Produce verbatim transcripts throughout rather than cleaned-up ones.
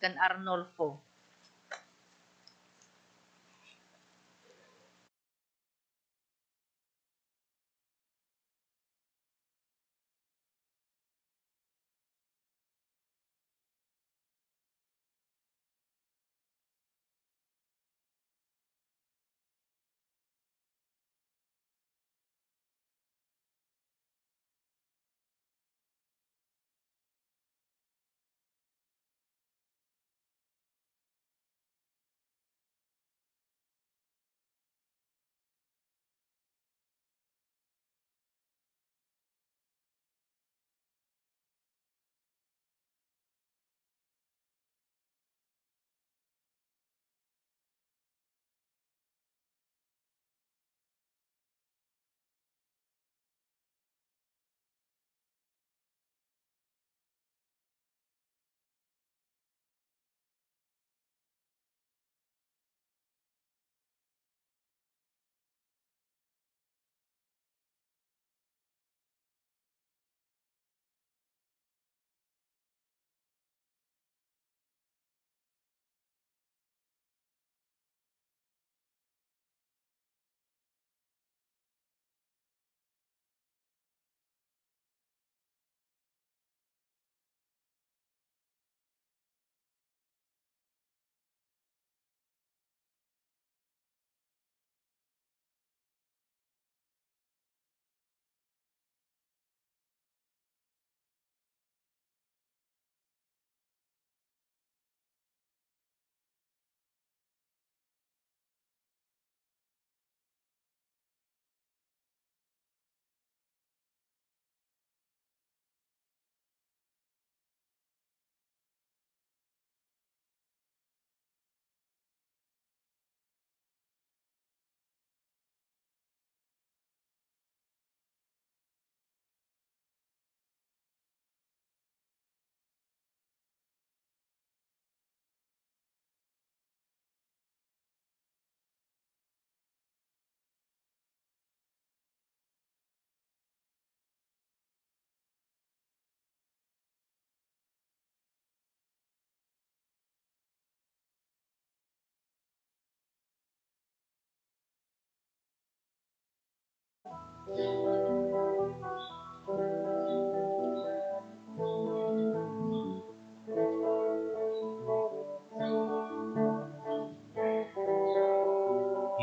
ken Arnulfo.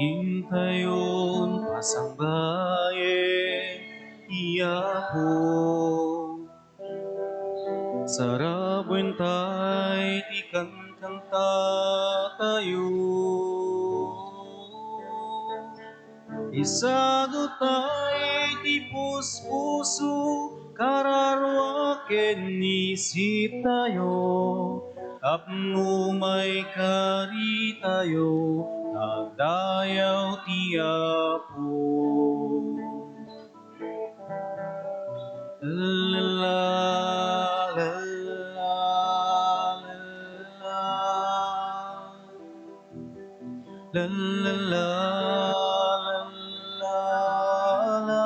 Intayon pasangbayen ti Apo. Sarabuentay ti kankantatayo. Isagutay ti puspuso, kararua ken isiptayo. Tapno maikaritayo, nagdayaw ti Apo. La, la, la, la, la. La, la, la, la, la, la.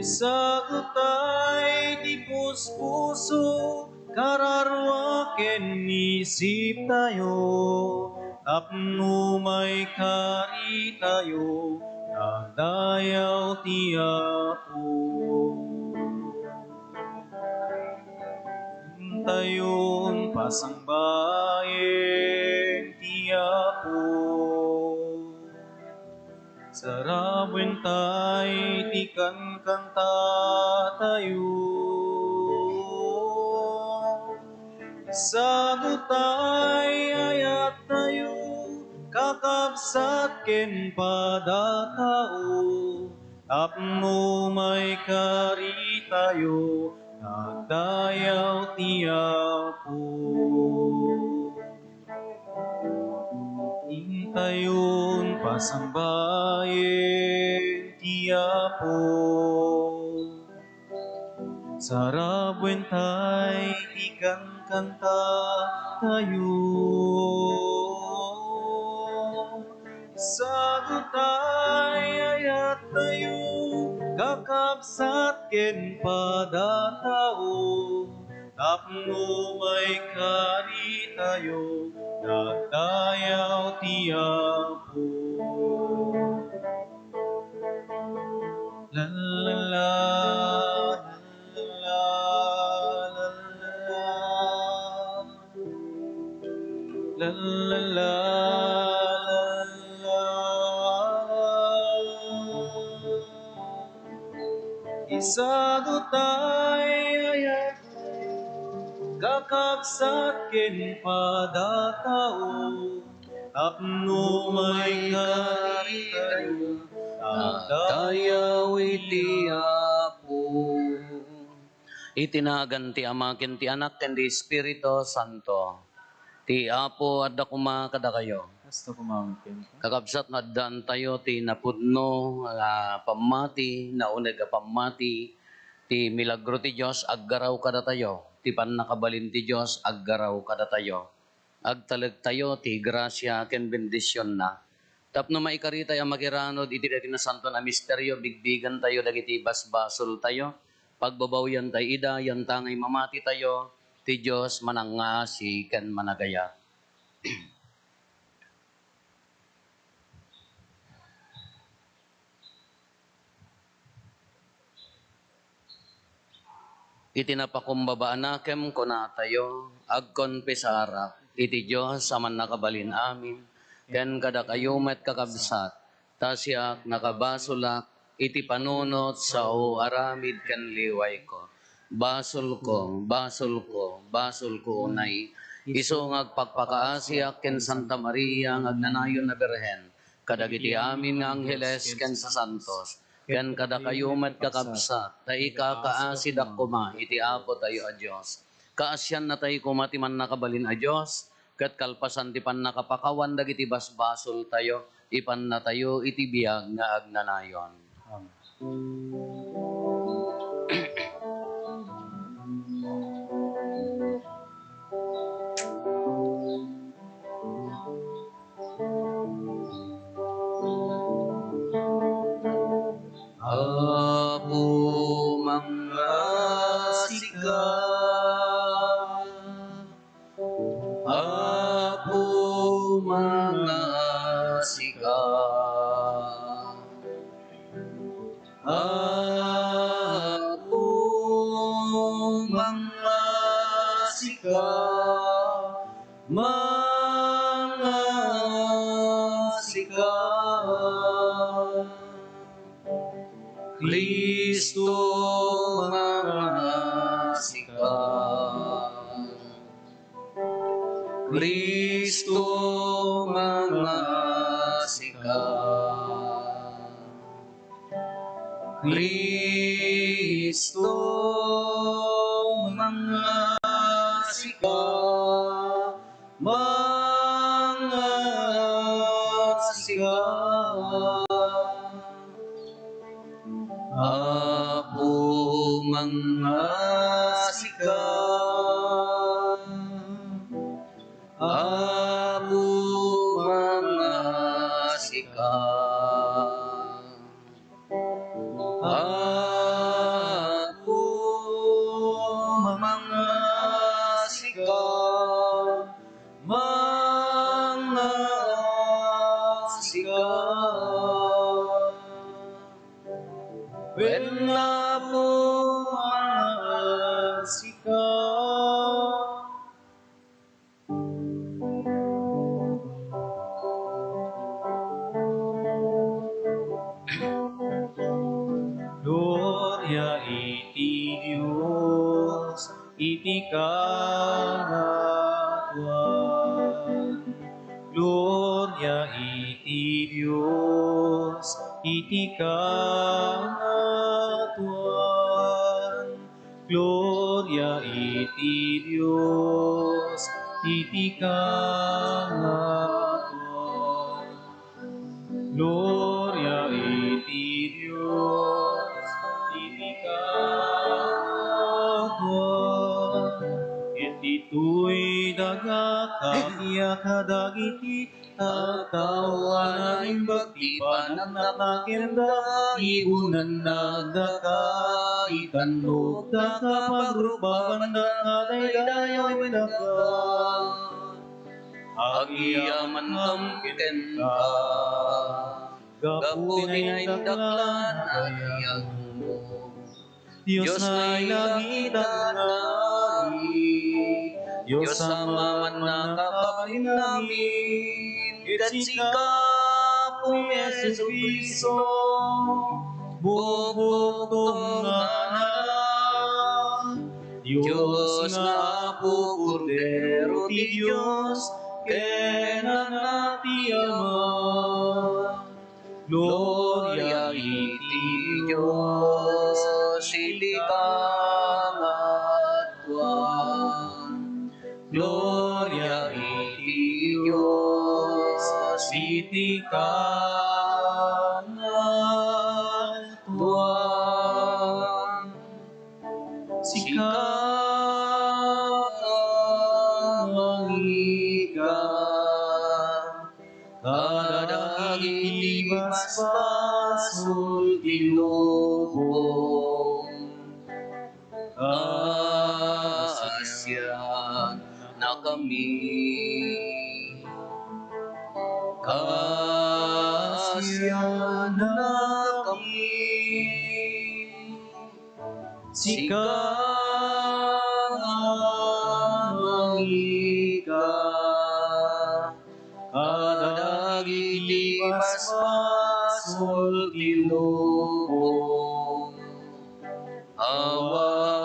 Isagutay ti puspuso, kararua ken isiptayo, tapno maikaritayo, nagdayaw ti Apo. Intayon pasangbayen ti Apo. Sarabuentay ti kankantatayo. Sagutay ayattayo, kakabsat ken padatao, tapno maikaritayo, nagdayaw ti Apo. Intayon pasangbayen ti Apo. Sarabuentay ti kankantatayo. Sagutay ayattayo, kakabsat ken padatao, Tapno maikaritayo, nagdayaw ti Apo. La, la, la, la, la, la, la. La, la, la, la, la. Isado tay ayat, kakabsat ken padatao, tapno maikaritayo, nagdayaw iti Apo. Iti nagan ti Ama, ken ti Anak, ken ti Espiritu Santo. Ti Apo adda koma kadakayo. Kasta koma met kenka. Kakabsat, nga addaantayo ti napudno nga pammati, nauneg a pammati, ti milagro ti Dios aggaraw kadatayo, ti pannakabalin ti Dios aggaraw kadatayo. Agtalektayo ti grasia ken bendisionna. Tapno maikaritayo a makiranud iti daytoy nasanton a misterio, bigbigantayo dagiti basbasoltayo, pagbabawiantayo ida, yantangay mamatitayo, ti Dios manangngaasi ken managayat. Iti napakumbaba a nakem, kunatayo, agkonfesarak iti Dios a mannakabalin amin, ken kadakayo met, kakabsat, ta siak, nakabasolak iti panunot, sao, aramid ken liwayko. Basolko, basolko, basolko unay. Isu nga agpakpakaasiak ken Santa Maria nga agnanayon a Birhen, kadagiti amin nga angheles ken sasantos, ken kadakayo met, kakabsat, ta ikakaasidak koma iti Apotayo a Dios. Kaasiannatayo koma ti mannakabalin a Dios, ket kalpasan ti pannakapakawan dagiti basbasoltayo, ipannatayo iti biag nga agnanayon. Amen. Apo, mangngaasika. Apo, mangngaasika. Apo, mangngaasika, mangngaasika. Cristo, mangngaasika. Cristo, mangngaasika. Cristo, mangngaasika, mangngaasika. Apo, mangngaasika. Apo, mangngaasika. Apo, mangngaasika, mangngaasika. Wen, Apo, mangngaasika. Gloria iti Dios iti kangatoan. Gloria iti Dios iti kangatoan. Gloria iti Dios iti kangatoan. Gloria iti Dios iti kangatoan. Ket ditoy daga, kabiak kadagiti Tattawana imbag ti panagnakan daka, ibunannaka, ikannogdaka, pagrubakandaka, daydayawendaka. Agyamankam kenka, gapu ti naindaklan a ayatmo. Dios nga ilangit a nari, Dios a mamannakabain amin, ket sika, Apo Jesu-Cristo, bugbugtong nga Anak, Dios nga Apo, Kordero ti Dios, ken Anak ti Ama. Gloria iti Dios iti kangatoan. Gloria iti Dios iti kangatoan. Sika, Ama, ika kadagiti basbasol ti lubong. Kaasiannakami. Kaasiannakami. Sika, Ama, ika kadagiti basbasol ti lubong. Awatem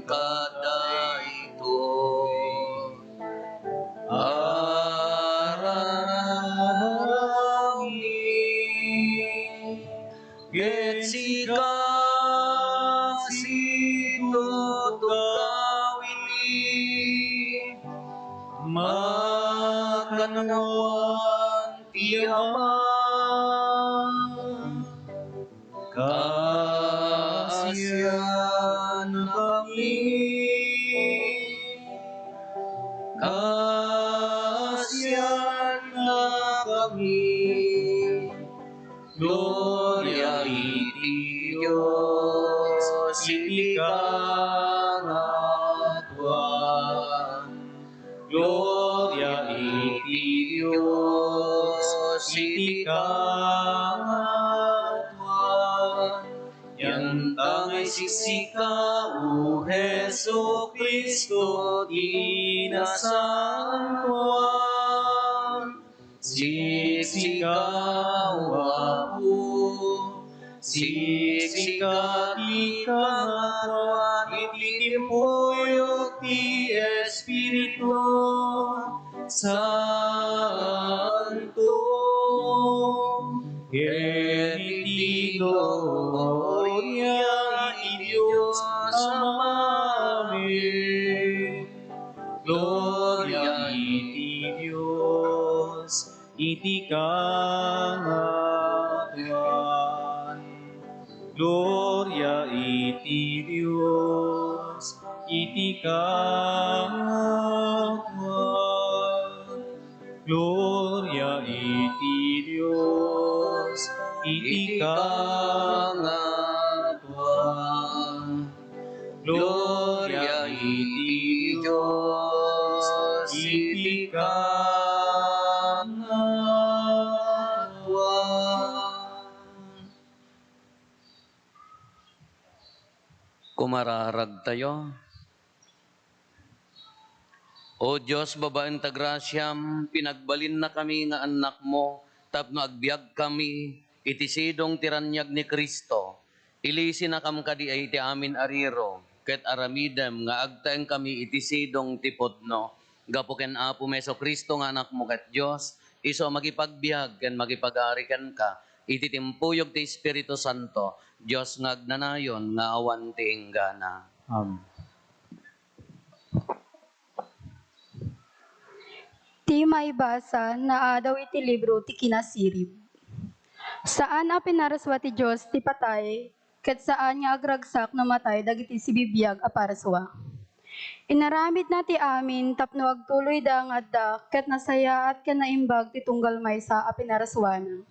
kadaytoy. Aramid. Ket sika situtukaw iti makannawan ti Ama. Kaasiannakami. Kaasiannakami. Gloria iti Dios iti kangatoan. Gloria iti Dios iti kangatoan. Yantangay siksika, O Jesu-Cristo, ti nasantoan. Siksika, O Apo, siksika ti kangatoan iti timpuyog ti Espiritu Santo. Ket iti gloria iti Dios Ama. Amen. Gloria iti Dios iti kangatoan. Gloria iti Dios iti kangatoan. Gloria iti Dios iti kangatoan. Gloria iti Dios iti kangatoan. Kumararagtayo. O Dios, babaen ta grasiam, pinagbalinnakami nga annakmo tapno agbiagkami iti sidong ti raniag ni Cristo. Ilisinakam kadi iti amin a riro, ket aramidem nga agtaengkami iti sidong ti pudno. Gapu ken Apom Jesu-Cristo nga Anakmo ket Dios, isu a makipagbiag ken makipagari kenka iti timpuyog ti Espiritu Santo, Dios nga agnanayon nga awan ti inggana. Amen. Ti maibasa naadaw iti libro ti Kinasirib. Saan a pinarsua ti Dios ti patay, ket saan nga agragsak no matay dagiti sibibiag a parsua. Inaramidna ti amin tapno agtuloyda nga adda ket nasayaat ken naimbag ti tunggal maysa a pinarsuana.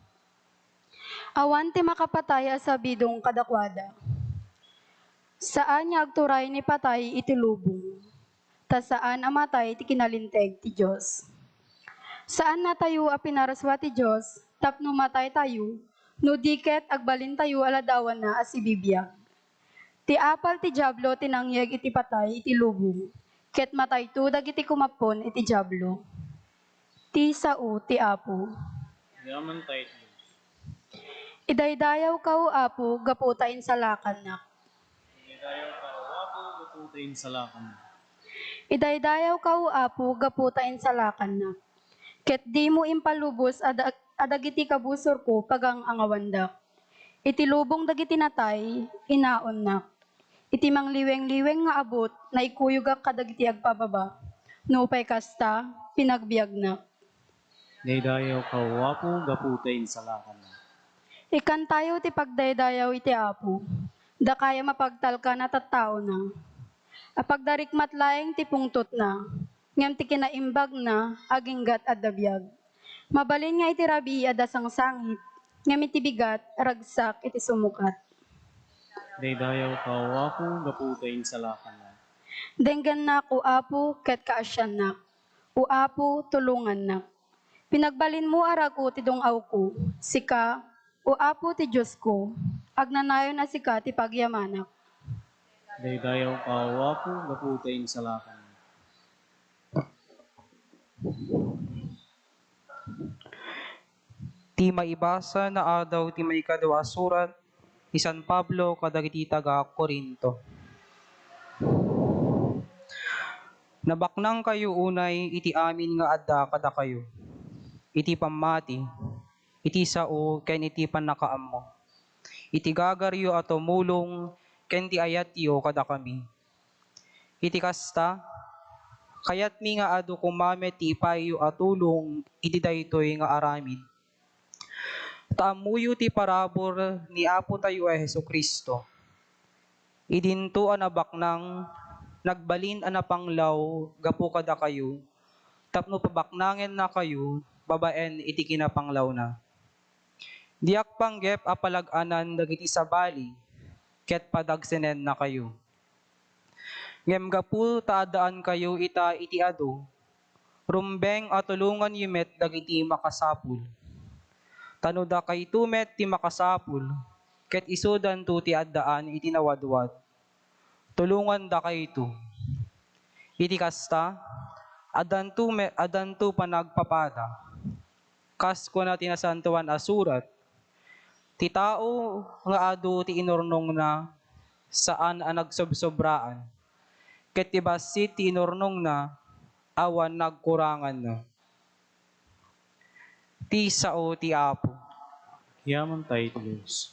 Awan ti makapatay a sabidong kadakuada. Saan nga agturay ni patay iti lubong, ta saan a matay ti kinalinteg ti Dios. Saannatayo a pinarsua ti Dios tapno mataytayo, no di ket agbalintayo a ladawanna a sibibiag. Ti apal ti Diablo ti nangyeg iti patay iti lubong, ket matayto dagiti kumappon iti Diablo. Ti sao ti Apo. Yaman tayo. Idaydayawka, O Apo, gapu ta insalakannak. Idaydayawka, O Apo, gapu ta insalakannak. Idaydayawka, O Apo, gapu ta insalakannak. Ket dimo impalubos a da-, a dagiti kabusorko pagang-angawandak. Iti lubong dagiti natay, inaonnak. Iti mangliweng-liweng nga abut, naikuyogak kadagiti agpababa. Nupay kasta, pinagbiagnak. Daydayawka, O Apo, gapu ta insalakannak. Ikantayo ti pagdaydayaw iti Apo. Dakayo a mapagtalkan a tattaona. Apagdarikmat laeng ti pungtotna, ngem ti kinaimbagna aginggat adda biag. Mabalin nga iti rabii adda sangsangit, ngem iti bigat, ragsak iti sumukat. Daydayawka, O Apo, gapu ta insalakannak. Denggennak, O Apo, ket kaasiannak. O Apo, tulongannak. Pinagbalinmo a ragu ti dung-awko. Sika, O Apo ti Diosko, agnanayon a sika ti pagyamanak. Daydayawka, O Apo, gapu ta insalakannak. Ti maibasa nga adaw ti maikadua a surat ni San Pablo kadagiti taga-Corinto. Nabaknangkayo unay iti amin nga adda kadakayo, iti pammati, iti sao, ken iti pannakaammo, iti gagaryo a tumulong, ken ti ayatyo kadakami. Iti kasta, kayatmi nga adu koma met ti ipaayyo a tulong iti daytoy nga aramid. Ta ammoyo ti parabur ni Apotayo a Jesu-Cristo. Idinto a nabaknang, nagbalin a napanglaw gapu kadakayo, tapno pabaknangennakayo babaen iti kinapanglawna. Diak panggep a palag-anan dagiti sabali ket padagsenennakayo. Ngem gapu ta addaankayo ita iti adu, rumbeng a tulonganyo met dagiti makasapul. Ta no dakayto met ti makasapul, ket isudanto ti addaan iti nawadwad. Tulongandakayto. Iti kasta, addanto me-, addanto panagpapada. Kas kuna ti Nasantoan a Surat, "Ti tao nga adu ti inurnongna, saan a nagsobsobraan, ket ti bassit ti inurnongna, awan nagkuranganna." Ti sao ti Apo. Yaman tayo iti Dios.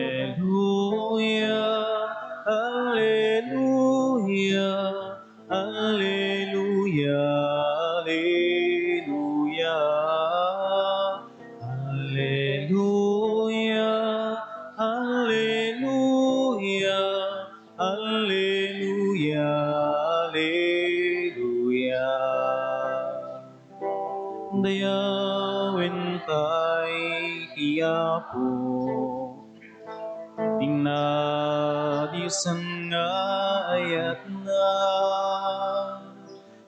Alleluia, alleluia, alleluia, alleluia. Alleluia, alleluia, alleluia, alleluia. Dayawen tay ti Apo, ti nadiosan nga ayatna.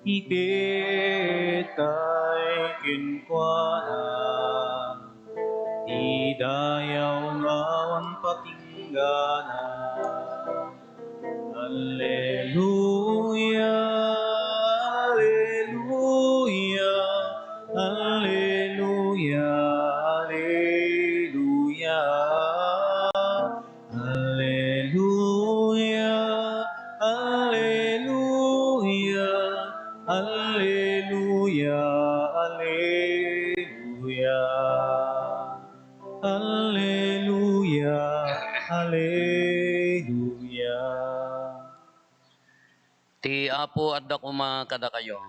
Ipit tay kenkuana ti dayaw nga awan patinggana. Alleluia, alleluia, alleluia, alleluia. Alleluia, alleluia, alleluia, alleluia. Alleluia, alleluia. Ti Apo adda koma kadakayo.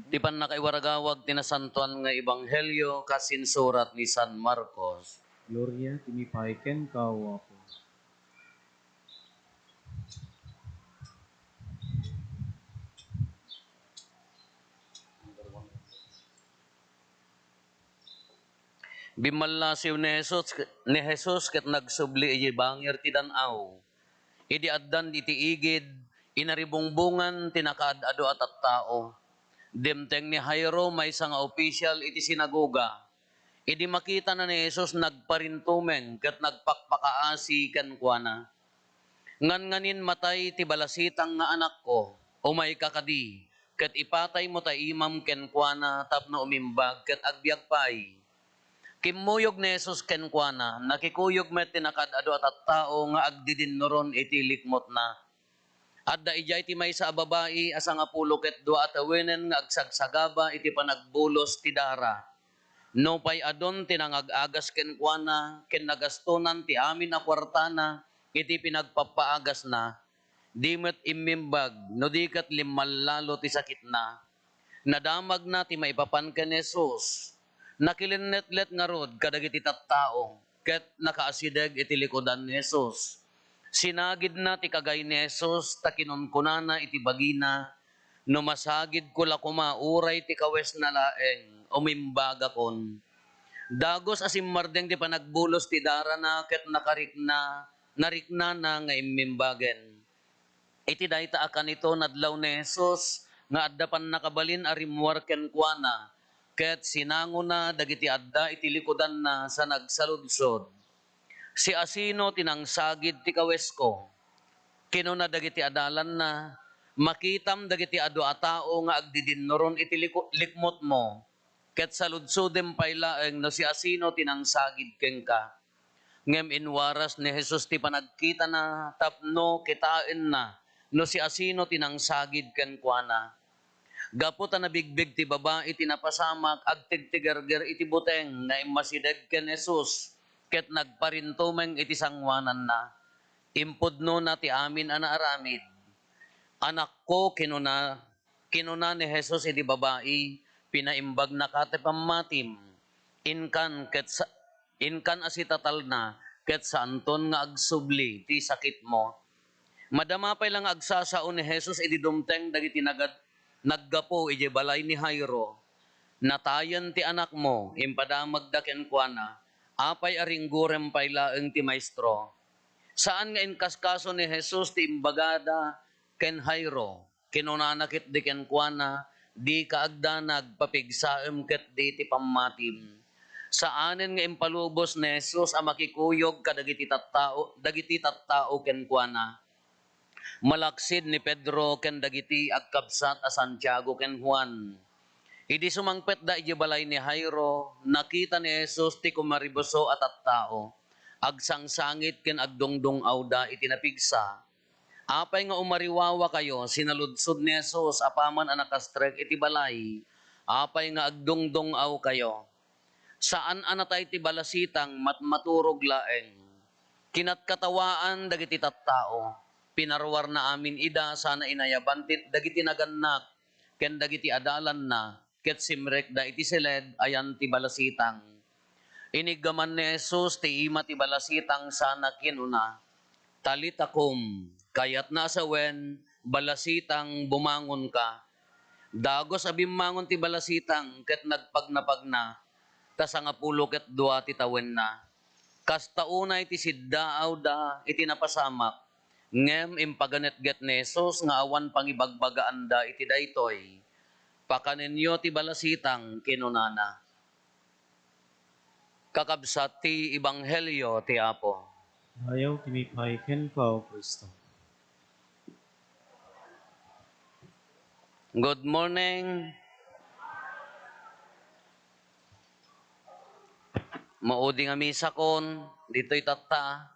Ti pannakaiwaragawag ti nasantoan nga ebanghelio kas insurat ni San Marcos. Gloria ti mipay kenka, O Apo. Bimmallasiw ni Jesus, ni Jesus ket nagsubli idiay bangir ti dan-aw. Idi addan iti igid, inaribungbongan ti nakaad-adu a tattao. Dimteng ni Jairo, maysa nga opisial iti sinagoga. Idi makitana ni Jesus, nagparintumeng ket nagpakpakaasi kenkuana. Ngannganin matay ti balasitang nga anakko, umayka kadi, ket ipataymo ta imam kenkuana tapno umimbag ket agbiag pay. Kimmuyog ni Jesus kenkuana, nakikuyog met ti nakaad-adu a tattao nga agdidinnuron iti likmutna. Adda idiay ti maysa a babai a sangapulo ket dua a tawenen nga agsagsagaba iti panagbulos ti dara. Nupay adun ti nangag-agas kenkuana ken nagastonan ti amin a kuartana iti pinagpappaagasna, di met immimbag no di ket limmallalo ti sakitna. Nadamagna ti maipapan ken ni Jesus. Nakilennetlet ngarud kadagiti tattao ket nakaasideg iti likudan ni Jesus. Sinagidna ti kagay ni Jesus ta kinunkunana iti bagina, "No masagidko la koma uray ti kawesna laeng, umimbagakon." Dagus a simmardeng ti panagbulos ti darana ket nakarikna, nariknana nga immimbagen. Iti dayta a kanito, nadlaw ni Jesus nga adda pannakabalin a rimmuar kenkuana, ket sinangona dagiti adda iti likudanna sa nagsaludsod, "Siasino ti nangsagid ti kawesko?" Kinuna dagiti adalanna, "Makitam dagiti adu a tao nga agdidinnuron iti liku-, likmutmo, ket saludsodem pay laeng no siasino ti nangsagid kenka." Ngem inwaras ni Jesus ti panagkitana tapno kitaenna no siasino ti nangsagid kenkuana. Gapu ta nabigbig ti babai ti napasamak, agtigtigerger iti buteng nga immasideg ken Jesus ket nagparintumeng iti sangoananna. Impudnona ti amin a naaramid. "Anakko," kinuna, kinuna ni Jesus iti babai, "pinaimbagnaka ti pammatim. Inkan ket sa-, inkan a sitatalna ket saanton nga agsubli ti sakitmo." Madama pay la nga agsasao ni Jesus idi dumteng dagiti nagad-, naggapu idiay balay ni Jairo. "Natayen ti anakmo," impadamagda kenkuana. "Apay a ringgurem pay laeng ti Maestro?" Saan nga inkaskaso ni Jesus ti imbagada ken Jairo. Kinunana ketdi kenkuana, "Dika agdanag, papigsaem ketdi ti pammatim." Saanen nga impalubos ni Jesus a makikuyog kadagiti tattao, dagiti tattao kenkuana, malaksid ni Pedro ken dagiti agkabsat a Santiago ken Juan. Idi sumangpetda idiay balay ni Jairo, nakita ni Jesus ti kumaribuso a tattao. Agsangsangit ken agdungdung-awda iti napigsa. "Apay nga umariwawakayo?" sinaludsod ni Jesus apaman a nakastrek iti balay. "Apay nga agdungdung-awkayo? Saan a natay ti balasitang, matmaturog laeng." Kinatkatawaan dagiti tattao. Pinaruarna amin ida sana inayaban ti, dagiti nagannak ken dagiti adalanna, ket simrekda iti siled ayan ti balasitang. Iniggaman ni Jesus ti ima ti balasitang sana kinuna, "Talita kum," kayatna a sawen, "Balasitang, bumangonka." Dagus a bimmangon ti balasitang ket nagpagnapagna, ta sangapulo ket dua ti tawenna. Kasta unay ti siddaawda iti napasamak, ngem impaganetget ni Jesus nga awan pangibagbagaanda iti daytoy. "Pakanenyo ti balasitang," kinunana. Kakabsat ti Ebanghelio ti Apo. Dayaw ti mipay kenka, O Cristo. Good morning. Maudi nga misakon, ditoy tatta.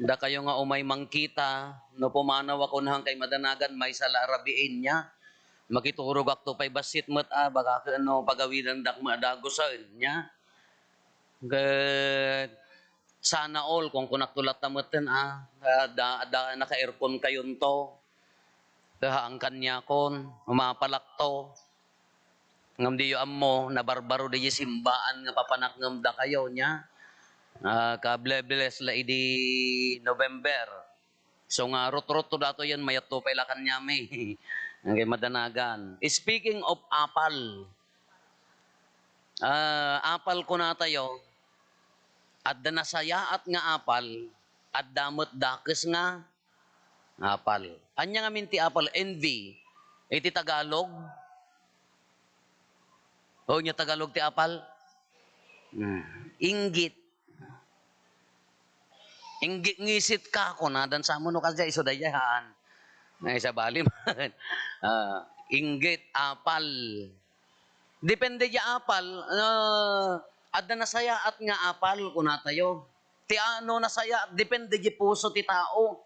Dakayo nga umay mangkita, no pumanawakon hankay madanagan, maysa la a rabiin, nia. Makiturogakto pay bassit met a, baka ket no pagawidandak met a dagusen, nia. Ket sana all, kunkunakto latta metten a, da, da, naka-aircon kayonto. Haan kaniakon, umapalakto. Ngem diyo ammo, nabarbaro diay simbaan nga papanak ngem dakayo, nia? Ah, kablebbles la idi November. So nga, rutrutto datoyen, mayatto pay la kaniami. Agay madanagan. Speaking of apal, ah, apal kunatayo, adda nasayaat nga apal, adda met dakes nga apal. Ania ngamin ti apal? Envy. Iti Tagalog? O, nia Tagalog ti apal? Hmm. Inggit. Inggit ngisit ka, kunadan sa mo no kasdiay, isu daydiay, haan. Ay, sabali man. Ah, inggit, apal. Depende diay apal, ah, adda nasayaat nga apal, kunatayo. Ti ano nasayaat, depende diay puso ti tao.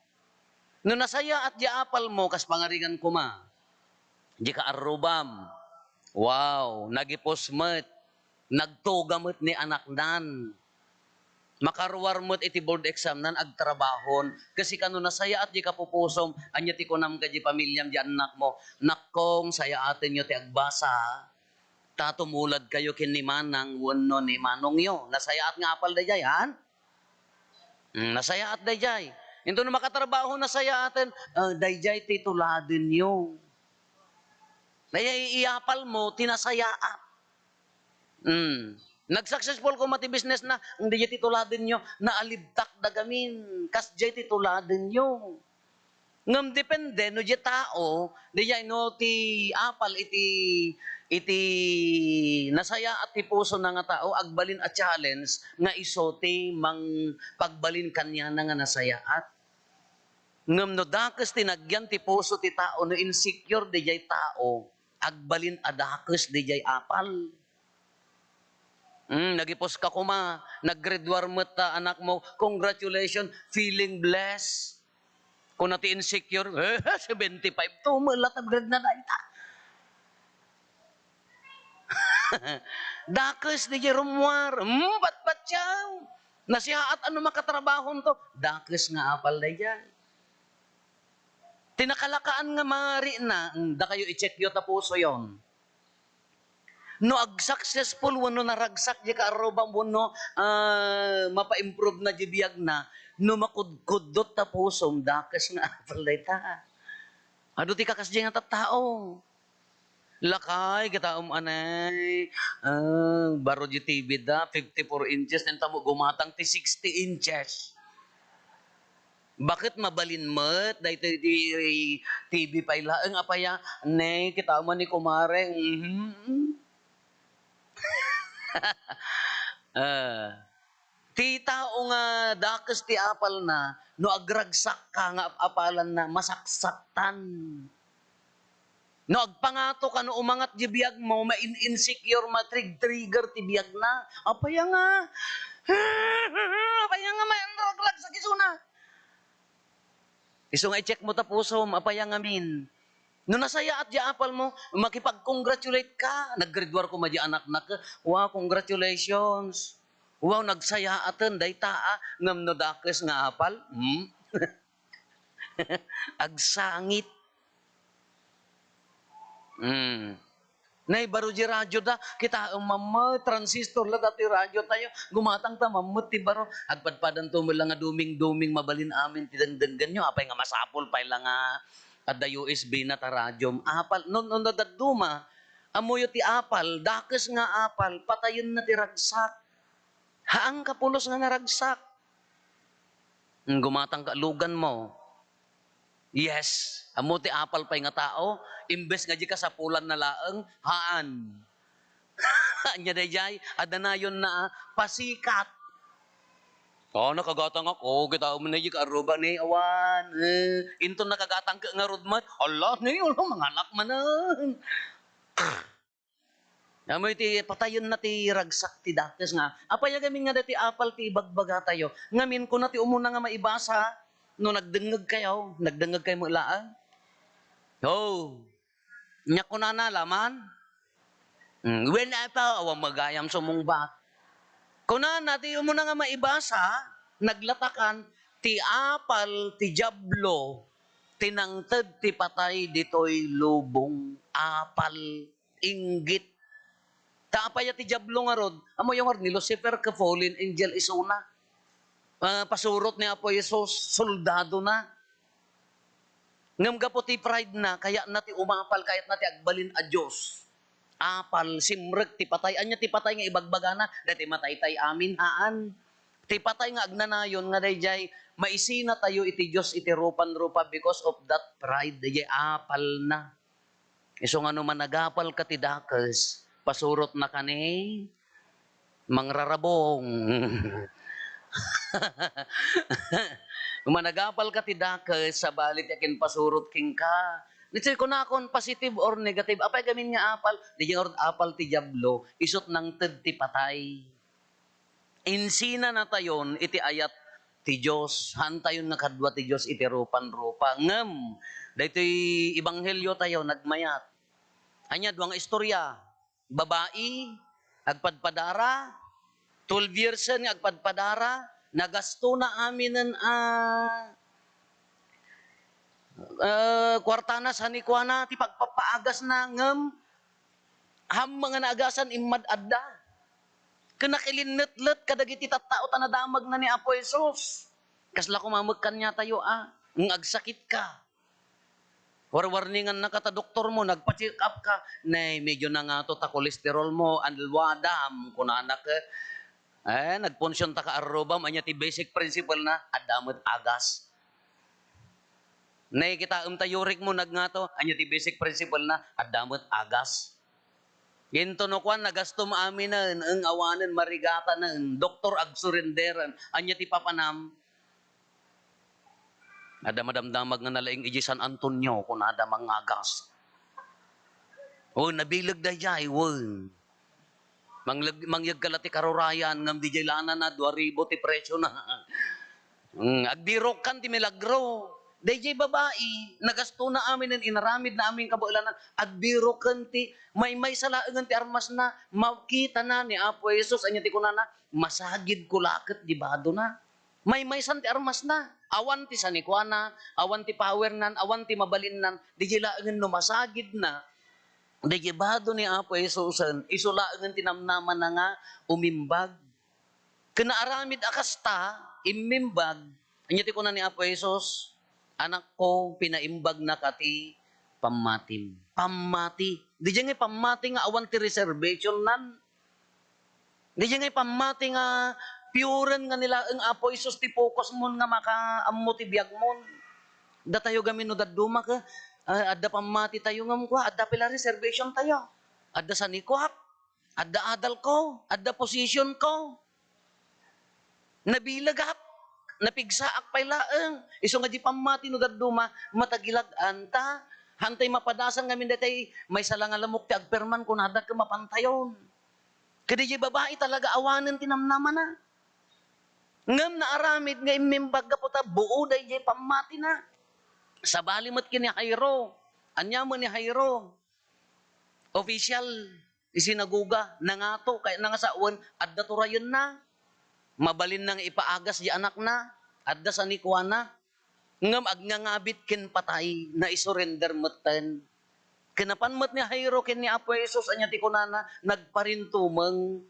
No nasayaat diay apal mo, kas pangarigan koma, diay kaarrubam, wow, nagipus met, nagtuga met ni anaknan. Makaruar met iti board examnan, agtrabahon. Kasi kano nasayaat diay kapupusom, ania ti kunam kadiay pamiliam, diay annakmo, "Nakkong, sayaatenyo ti agbasa, ta tumuladkayo ken ni manang wenno ni manongyo." Nasayaat nga apal daydiay, haan? Hmm, nasayaat daydiay. Inton no makatrabaho, nasayaaten, "Ah, daydiay ti tuladenyo." Daydiay iyapal mo ti nasayaat. Hmm. Nag-successful koma ti business na, "Daydiay ti tuladenyo, naalibtak da gamin, kasdiay ti tuladenyo." Ngem depende no diay tao, daydiay no ti apal iti, iti nasayaat ti pusona nga tao, agbalin a challenge nga isu ti mang-, pagbalin kaniana nga nasayaat. Ngem no dakes ti nagyan ti puso ti tao, no insecure daydiay tao, agbalin a dakes daydiay apal. Hmm, nagipus ka koma, nag-grade war met ta anakmo, "Congratulations, feeling blessed." Kuna ti insecure, "Eh, seventy-five to, mula ta grade na dayta." Dakes daydiay rummuar, hmm, patpatiaw. Nasayaat a no makatrabahonto, dakes nga apal daydiay. Ti nakalakaan nga marina, hmm, dakayo i-checkyo ta pusoyon. No ag-successful wenno naragsak diay kaarrubam wenno, ah, mapa-improve na diay biagna, no makudkuddot ta pusom, dakes nga apal dayta. Adu ti kakasdiay nga tattao. Lakay, kitaem anay, ah, baro diay T V da, fifty-four inches, enta mo gumatang ti sixty inches. Baket mabalin met daytoy ti T V pay laeng, apay a, ne, kitaem a ni kumare, mhm. Ah, ti tao nga dakes ti apalna, no agragsakka nga ap-apalanna, masaksaktan. No agpangato ka, no umangat diay biagmo, ma-in-, insecure, matrig-trigger ti biagna. Apay a nga? Apay a nga mayan ragragsak isuna? Isu nga i-check mo ta pusom, apay a ngamin? No nasayaat diay apal mo, makipag-congratulate ka. Nag-grade war koma diay anaknak, "Wow, congratulations. Wow, nagsayaaten dayta, ah." Ngem no dakes nga apal, hmm? Agsangit. Hmm. Nay, baro diay radyo da, kitaem mammet, transistor la datoy radyo tayo. Gumatang ta mammet ti baro. Agpadpadanto met la nga duming-duming mabalin amin ti dengdenggenyo. Apay nga masapul pay la nga adda U S B na ta radyo. Apal, no, no, no, dadduma, ammoyo ti apal, dakes nga apal, patayenna ti ragsak. Haan ka pulos nga naragsak. Hmm, gumatang ka, lugan mo. Yes, ammo ti apal pay nga tao, imbes nga di kasapulan na laeng, haan. Ania daydiay, adda nayon na, ah, pasikat. Oh, nakagatangak. Oh, kitaem ni, kaarruba ni, awan. Eh, inton nakagatangka ngarud met, "Ala, ni, ulo, mangalak manen." Amoy ti patayenna ti ragsak ti dakes nga, apay a ngamin nga dati apal ti ibagbagatayo? Ngamin, kuna ti umuna nga maibasa, no nagdengngeg kayo, nagdengngeg kayo met laeng? Oh, nia kunana, laman? Hmm, wen, apa, awan magayam sumungbat. Kunana, ti umuna nga maibasa, naglatakan, ti apal ti Diablo, Tinangted ti patay ditoy lubong, apal, inggit. Ta apay a ti Diablo ngarud? Ammoyo ngarud, ni Lucifer ket fallen angel isuna. Ah, pasurot ni Apo Jesus, soldadona. Ngem gapu ti pride na, kayatna ti umapal, kayatna ti agbalin a Dios. Apal, simrek ti patay. Ania ti patay nga ibagbagana? Daytoy mataytay amin, haan. Ti patay nga agnanayon nga daydiay, maisinatayo iti Dios iti rupa-rupa because of that pride. Daydiay apalna. Isu nga no managapalka ti dakes, pasurotnaka ni mangrarabong. Managapalka ti dakes, sabali ti akinpasurot kenka. Ditoy kunakon, positive or negative? Apay gamin nga apal? Di ngarud apal ti Diablo, isut nangted ti patay. Insinanatayon iti ayat ti Dios. Haantayon nga kadua ti Dios iti rupa-rupa. Ngem, daytoy ebanghelio tayo, nagmayat. Ania, dua nga istorya. Babai, agpadpadara, twelve years nga agpadpadara, nagastona aminen a, ah, kuartana, sanikuana, ti pagpapaagasna, ngem ammong nga naagasan, immad-adda. Ken nakilinnetlet kadagiti tattao ta nadamagna ni Apo Jesus. Kasla koma met kaniatayo a, nga agsakitka. Warwarningannaka ta doktormo, nagpa-check up ka, "Nay, medyo nangato ta cholesterolmo, alwadam," kunana ket, eh, nagpunsionta ka arrubam, ania ti basic principle na? Adda met agas. Nay, kitaem ta uricmo, nagngato, ania ti basic principle na? Adda met agas. Intono kuan, nagastom aminen, eng, awanen, marigatanen, doktor, agsurrenderen, ania ti papanam? Adda madamdamag nga nalaing idiay San Antonio, kunada, mangagas. O, nabileg daydiay, wen. Mangleg-, mangyegka la ti karurayan, ngem didiay lanana, dua ribu ti presiona. Mm, agbirokkan ti milagro. Daydiay babai, nagastona aminen, inaramidna amin kabaelanan, agbiroken ti maymaysa laengen ti armasna, makitana ni Apo Jesus, ania ti kunana, "Masagidko la ket di badona." Maymaysan ti armasna. Awan ti sanikuana, awan ti powernan, awan ti mabalinnan, didiay laengen no masagidna, didiay bado ni Apo Jesusen, isu laengen ti namnamana nga umimbag. Ken naaramid a kasta, immimbag. Ania ti kuna ni Apo Jesus? "Anakko, pinaimbagnaka ti pammatim." Pammati. Didiay nga pammati nga awan ti reservationnan. Didiay nga pammati nga puren nga ni laeng Apo Jesus ti focusmon nga makaammo ti biagmon. Datayo gamin no dadduma ket, ah, adda pammatitayo ngem kua, adda pay la reservationtayo. Adda sanikuak, adda adalko, adda positionko. Nabilegak, napigsaak pay laeng. Isu nga di pammati no dadduma, matagilag-an ta. Haantay mapadasan ngamin daytay, "Maysa la nga lamok ti agperman," kunada ket mapantayon. Ket diay babai talaga awanen ti namnamana. Ngem naaramid nga immimbag gapu ta buo daydiay pammatina. Sabali met ken ni Jairo. Ania met ni Jairo? Official ti sinagoga, nangato, kayatna nga sawen, adda turayenna. Mabalinna nga ipaagas ti anakna, adda sanikuana. Ngem agngangabit ken patay, naisurrender metten. Ken napan met ni Jairo ken ni Apo Jesus, ania ti kunana? Nagparintumeng.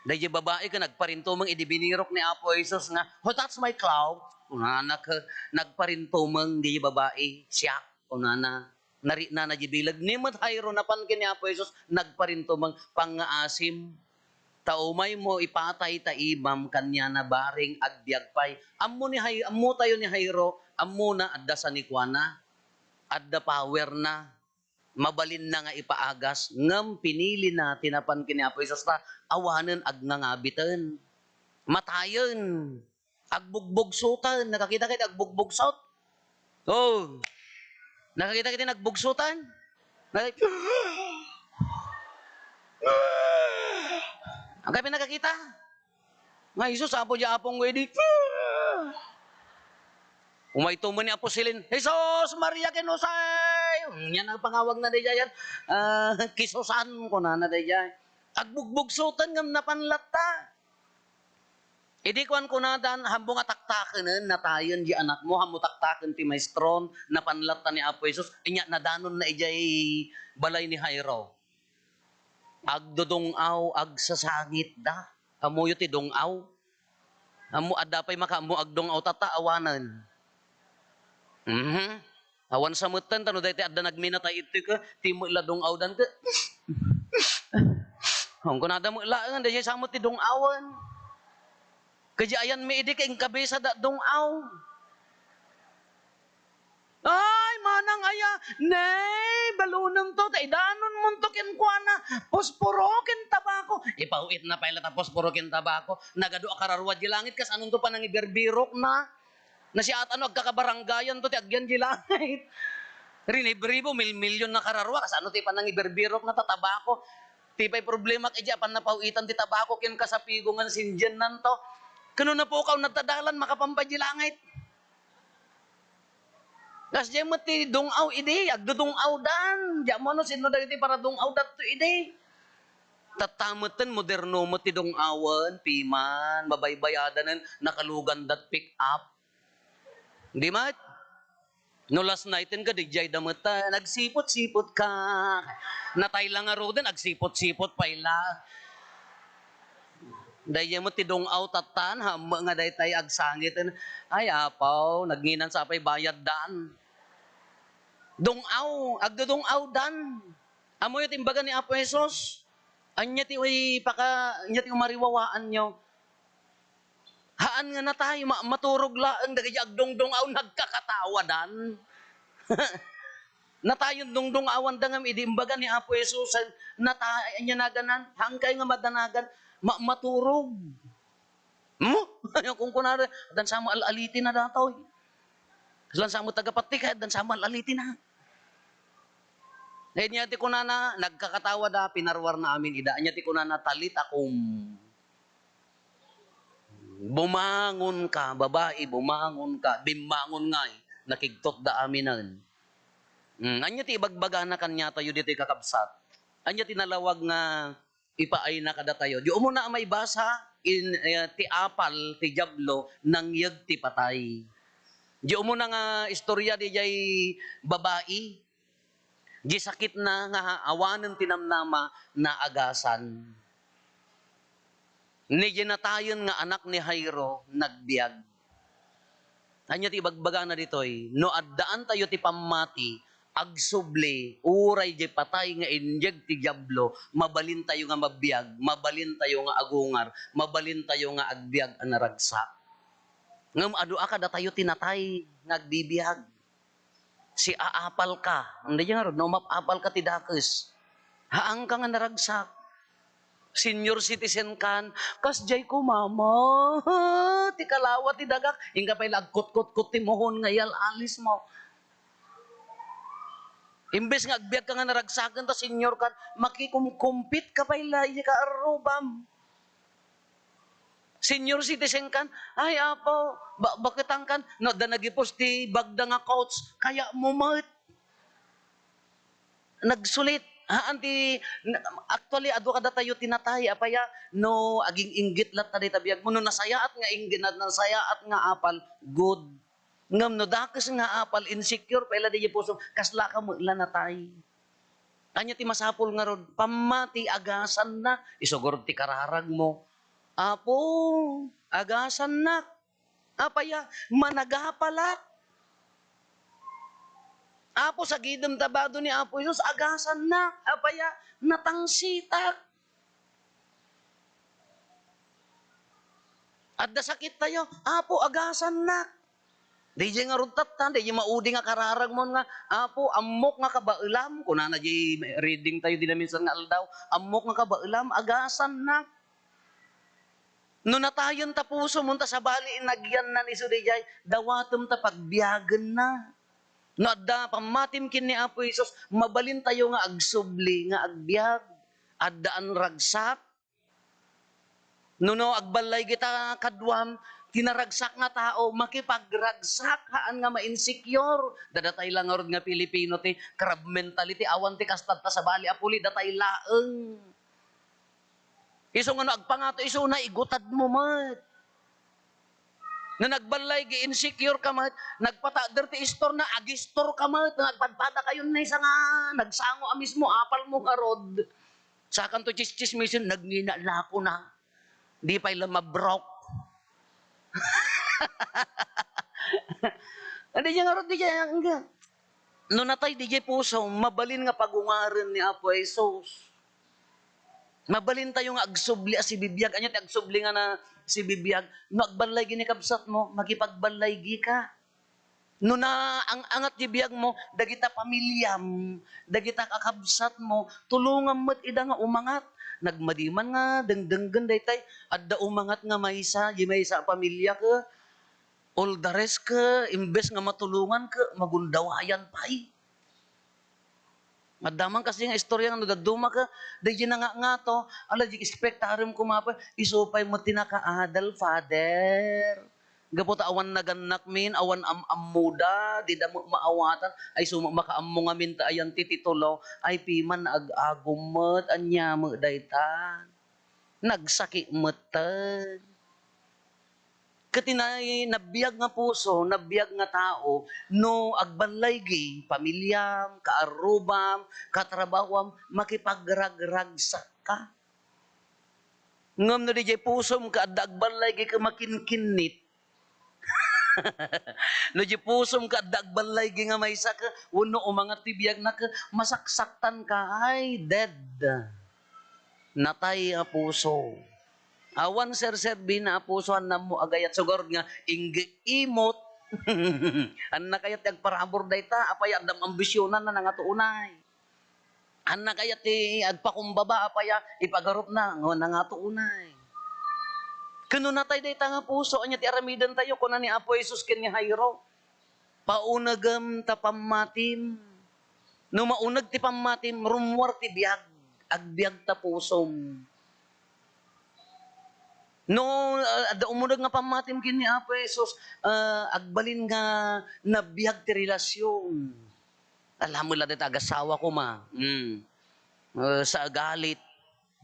Daydiay babai ket nagparintumeng idi binirok ni Apo Jesus nga, "Who touched my cloak?" Kunana ket nagparintumeng daydiay babai, "Siak," kunana. Nariknana diay bileg. Ni met Jairo, napan ken ni Apo Jesus, nagparintumeng, "Pangngaasim. Ta umaymo ipatay ta ibam kaniana bareng agbiag pay." Ammo ni Jai-, ammotayo ni Jairo, ammona, adda sanikuana, adda powerna, mabalinna nga ipaagas, ngem pinilina ti napan ken ni Apo Jesus ta awanen agngangabiten. Matayen. Agbugbugsoten. Nakakita kayo ti agbugbugsot? Oh. Nakakita kayo ti nagbugsotan? Na-, ang kami nakakita? Nga Jesus, Apo, di Apong wedi. Umayto man ni Apo Silin, "Jesus, Maria, ken Jose!" Yan ang pangawag na di yan. Ah, kisusan ko na na di yan. Agbugbugsotan ngam napanlatta. Idi kuan kunadan, "Hammo nga taktakenen, natayen di anakmo, hammo taktaken ti maestron, napan latta ni Apo Jesus, inya nadanonna idiay balay ni Jairo. Agdudung-aw, agsasangitda." Ammoyo ti dung-aw? Ammo, adda pay makaammo agdung-aw tatta, awanen. Mhm. Awan sa metten, ta no daytoy adda nagminatay iti ke, ti met la dung-awdan ke. Kunkunada met laeng, daydiay sa met ti dung-awen. Kadi ayanmi idi ket inkabisada dung-aw. "Ay, manang aya, ne, balunem to, ta idanonmon to kenkuana, posporo ken tabako." Ipaw-itna pay la ta posporo ken tabako. Nagadu a kararua di langit, kasano to panangibirbirokna? Nasiaat no agkakabarangayan to ti agyan di langit. Rinibribo, milmilion na kararua, kasano ti panangibirbirokna ta tabako? Ti pay problema ket idi apan napaw-itan ti tabako ken kasapigo nga sindiannan to. Ken no napukaw, nagtadalan, makapan pay di langit. Kasdiay met ti dung-aw idi, agdudung-awdan. Di ammo no sinno dagiti paradung-awdatto idi. Tatta metten, moderno met ti dung-awen, piman, mabaybayadanen, nakalugandat pick up. Di met? No last nighten ka, didiay da met ta, "Nagsipot-sipot ka." Natay la ngaruden, agsipot-sipot pay la. Daydiay met ti dung-aw tattan, hammo nga daytay agsangiten. Ay, apaw, nagnginan sa pay bayaddan. Dung-aw, agdudung-awdan. Ammoyo ti imbaga ni Apo Jesus. Ania ti uy paka-, ania ti umariwawaanyo? Haan nga natay, ma-, maturog laeng dagiti agdungdung-aw, nagkakatawadan. Natayen dungdung-awanda ngem idi imbaga ni Apo Jesus, natay, ania naganan? Haan kayo nga madanagan, ma-, maturog. Mo? Ania kunkunada, addan sa mo al-alitina datoy. Kaslan sa mo tagapattikay, addan sa mo al-alitina. Ania ti kunana, nagkakatawada, pinaruarna amin ida. Ania ti kunana, "Talita kum." Bumangon ka, babai, bumangon ka. Bimmangon ngay, nakigtot da aminen. Mm, ania ti ibagbagana kaniatayo ditoy, kakabsat? Ania ti nalawag nga ipaayna kadatayo? Di umuna a maibasa, in, eh, ti apal ti Diablo, nangyeg ti patay. Di umuna nga istorya diay babai, di sakitna nga awanen ti namnama, naagasan. Ni di natayen nga anak ni Jairo, nagbiag. Ania ti ibagbagana ditoy? No addaantayo ti pammati, agsubli, uray di patay nga inyeg ti Diablo, mabalintayo nga mabiag, mabalintayo nga agungar, mabalintayo nga agbiag a naragsak. Ngem adu a kadatayo ti natay nga agbibiag. Si aapal ka. Andi nga rod, no, maapal ka ti dakes. Haan ka nga naragsak. Senior citizen kan, kasdiay ko, mama. Ti kalawa ti dagak. Inka pay la agkutkutkot ti muhon nga iyal-alis mo. Imbes nga agbiag ka nga naragsaken ta senior kan, makikumkumpit ka pay la iti kaarrubam. Senior citizen kan, "Ay, apo, ba-, baketang kan, no adda nagipos ti bagda nga coach, kaya mo met." Nagsulit. Haan ti, actually, adu kadatayo ti natay, apaya, no, aging-inggit latta dayta biag mo, no, nasayaat nga inggit, na-, nasayaat nga apal, good. Ngem no dakes nga apal, insecure pay la di puso, kasla ka met la natay. Ania ti masapul ngarud? Pammati, agasannak. Isu ngarud ti kararag mo, "Apo, agasannak. Apaya, managapalak. Apo, sagidem ta bado ni Apo Jesus, agasannak. Apaya, natangsitak. Adda sakit tayo, Apo, agasannak." Daydiay ngarud tatta, daydiay maudi nga kararag mo nga, "Apo, ammok nga kabaelam," kunana di reading tayo dina minsan nga aldaw, "Ammok nga kabaelam, agasannak." No natayen ta puso mo, ta sabali nagyannan isu daydiay, dawatem ta pagbiagenna. No adda pammatim ken ni Apo Jesus, mabalin tayo nga agsubli, nga agbiag. Addaan ragsak, No, no, agballay kita kaduam, ti naragsak nga tao, makipagragsak, haan nga ma-insecure. Dadatay la ngarud nga Pilipino ti crab mentality, awan ti kasta ta sabali a puli, datay laeng. Isu nga no agpangato isuna, igutad mo met. No nagballaygi, insecure ka met, nagpatader ti istorna, agistor ka met, nga agpadpada kayon maysa nga nagsango a mismo, apalmo ngarud. Sakanto tsistsismisen, nagngina la kona. Di pay la mabrok. Adi diay ngarud, di diay, no natay di diay pusom, mabalin nga pagungaren ni Apo Jesus. Mabalin tayo nga agsubli a sibibiag. Ania ti agsubli nga na sibibiag? No agballaygi ni kabsatmo, makipagballaygi ka. No naang-angat ti biagmo, dagita pamiliam, dagita kakabsatmo, tulongam met ida nga umangat. Nagmadi man nga dengdenggen daytay, adda umangat nga maysa, di maysa a pamilia ket all the rest ket imbes nga matulongan ket magundawayan pay. Adda man kasi nga istorya nga no dadduma ka, daydi nangangato, ala, di expectarem koma pay, isu pay met ti nakaadal, Father. Gapu ta awan nagannakmin, awan am-ammoda, dida met maawatan, ay isu met makaammo ngamin ta ayan ti titulo, ay piman ag-agum met, ania met dayta. Nagsakit metten. Ket ti na-, nabiag nga puso, nabiag nga tao, no agballaygi, pamiliam, kaarrubam, katrabahuam, makipagragragsakka. Ngem no didiay pusom ket adda agballaygi ket makinkinnit, no diay pusom ket adda agballaygi nga maysa ket wenno umangat ti biagna ket masaksaktanka, ay, dead. Natay a puso. Awan serserbina a puso, haan ammo a gayat, sugarod nga ingge imot. Haan a kayat ti agparabur dayta, apay, addam ambisionan, nangato unay. Haan a kayat ti agpakumbaba, apay, ipagarupna, nangato unay. Ket no natay dayta nga puso, ania ti aramidentayo? Kuna ni Apo Jesus ken ni Jairo, "Paunegem ta pammatim." No mauneg ti pammatim, rummuar ti biag. Agbiag ta pusom. No, ah, adda umuneg nga pammatim ken ni Apo Jesus, ah, agbalin nga nabiag ti relasyon. Alam mo la dita agasawa koma. Mm. Ah, sa agalit.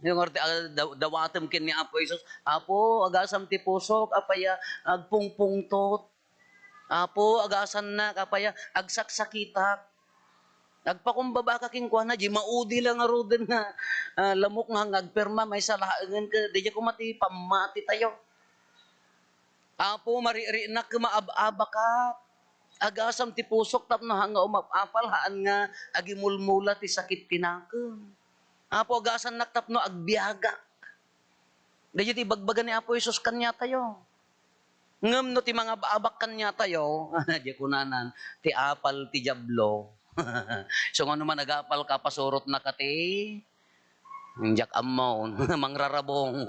Yung orte, ah, daw-, dawatem ken ni Apo Jesus, "Apo, agasam ti pusok, apay a agpungpungtot. Apo, agasannak, apay a agsaksakitak." Agpakumbaba ka kenkuana, di maudi la ngaruden nga, ah, lamok nga, nga agpirma, maysa laengen ket, daydiay koma ti pammati tayo. "Apo, maririnak ket maab-abakak. Agasam ti pusok tapno haan nga umap-apal, haan nga agimulmula ti sakit ti nakem. Apo, agasannak tapno agbiagak." Daydiay ti ibagbaga ni Apo Jesus kaniatayo. Ngem no ti mangab-abak kaniatayo, di kunanan, ti apal ti Diablo. So, ngano man agapal ka, pasurotna ka ti Diak ammo, mangrarabong.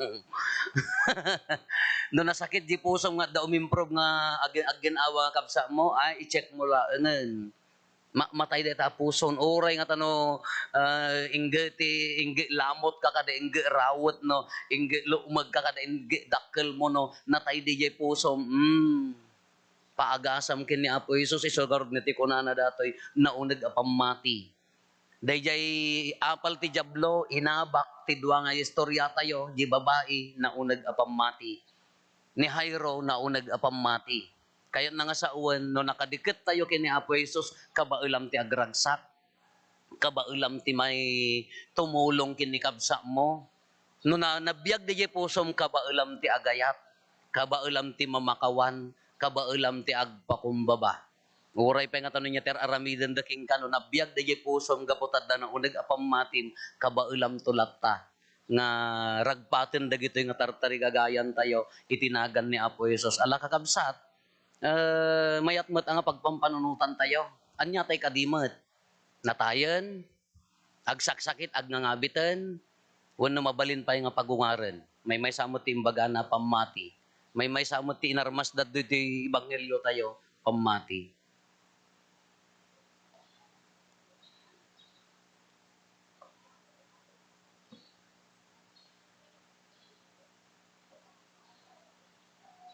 No nasakit di pusom nga adda umimprove nga ag-, agginawa nga kabsatmo, ay, i-check mo laengen. Ma-, matay dayta a pusom. Uray nga ta no, ah, ingge ti, ingge lamot ka kada ingge rawet no, ingge lumeg ka kada ingge dakkel mo no, natay di jay pusom. Hmm. Paagasam ken ni Apo Jesus, isu garud nga ti kunana datoy, nauneg a pammati. Dayjay apal ti Diablo, inabak ti dua nga istoriatayo, di babai, nauneg a pammati. Ni Jairo, nauneg a pammati. Kayatna nga sawen, no nakadikettayo ken ni Apo Jesus, kabaelam ti agragsak, kabaelam ti may tumulong ken ni kabsatmo. No na-, nabiag dayjay pusom, kabaelam ti agayat, kabaelam ti mamakawan, kabaelam ti agpakumbaba. Uray pay nga ta no nia ti ar-aramidenda kenka, no nabiag dayjay pusom gapu ta adda nauneg a pammatim, kabaelamto latta nga ragpaten dagitoy nga tartarigagayantayo iti nagan ni Apo Jesus. Ala, kakabsat, eh, mayat met a nga pagpampanunotantayo. Ania tay kadi met? Natayen? Agsaksakit, agngangabiten, wenno mabalin pay nga pagungaren. Maymaysa met ti imbagana a pammati. Maymaysa met ti inarmasda ditoy ebangheliotayo, pammati.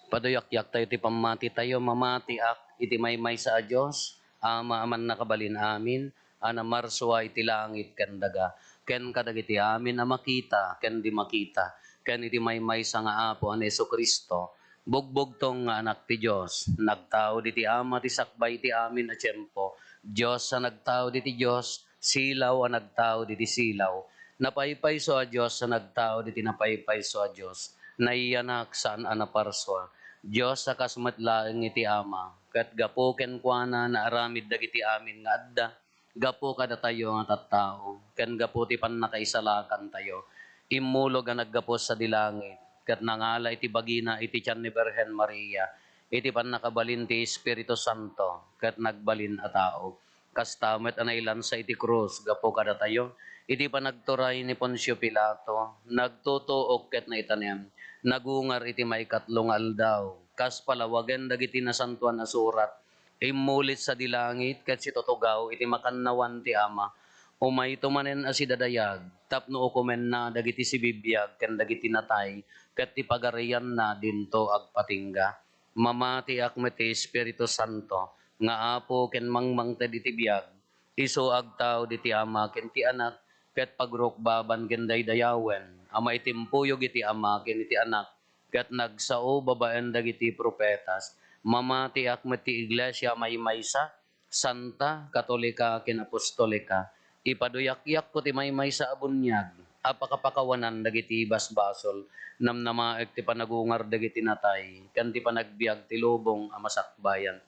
Paduyakyak tayo ti pammatitayo. Mamatiak iti maymaysa a Dios, Ama a mannakabalin amin, a namarsua iti langit ken daga, ken kadagiti amin a makita ken di makita, ken iti maymaysa nga Apo a ni Jesu-Cristo, Bugbugtong nga Anak ti Dios, nagtaud iti Ama ti sakbay iti amin a tiempo, Dios a nagtaud iti Dios, silaw a nagtaud iti silaw, napaypayso a Dios a nagtaud iti napaypayso a Dios, nayanak saan a naparsua, Dios a kas met laeng iti Ama, ket gapu kenkuana naaramid dagiti amin nga adda, gapu kadatayo nga tattao, ken gapu ti pannakaisalakantayo, immulog a naggapu sadi langit, ket nangala iti bagina iti tian ni Birhen Maria, iti pannakabalin ti Espiritu Santo, ket nagbalin a tao. Kasta met a nailansa iti krus gapu kadatayo, iti panagturay ni Poncio Pilato, nagtutuok ket naitanem, nagungar iti maikatlo nga aldaw, kas palawagen dagiti Nasantoan a Surat, immulit sadi langit ket situtugaw iti makannawan ti Ama. Umayto manen a sidadayag tapno ukomenna dagiti sibibiag ken dagiti natay, ket ti pagarianna dinto agpatingga. Mamatiak met ti Espiritu Santo nga Apo ken mangmangted iti biag. Isu agtaud iti Ama ken ti Anak, ket pagrukbaban ken daydayawen a maitimpuyog iti Ama ken iti Anak, ket nagsao babaen dagiti profetas. Mamatiak met ti iglesia a maymaysa, santa, katolika, ken apostolika. Ipaduyakko ti maymaysa a buniag a pakapakawanan dagiti basbasol. Namnamaek ti panagungar dagiti natay, ken ti panagbiag ti lubong a masakbayan.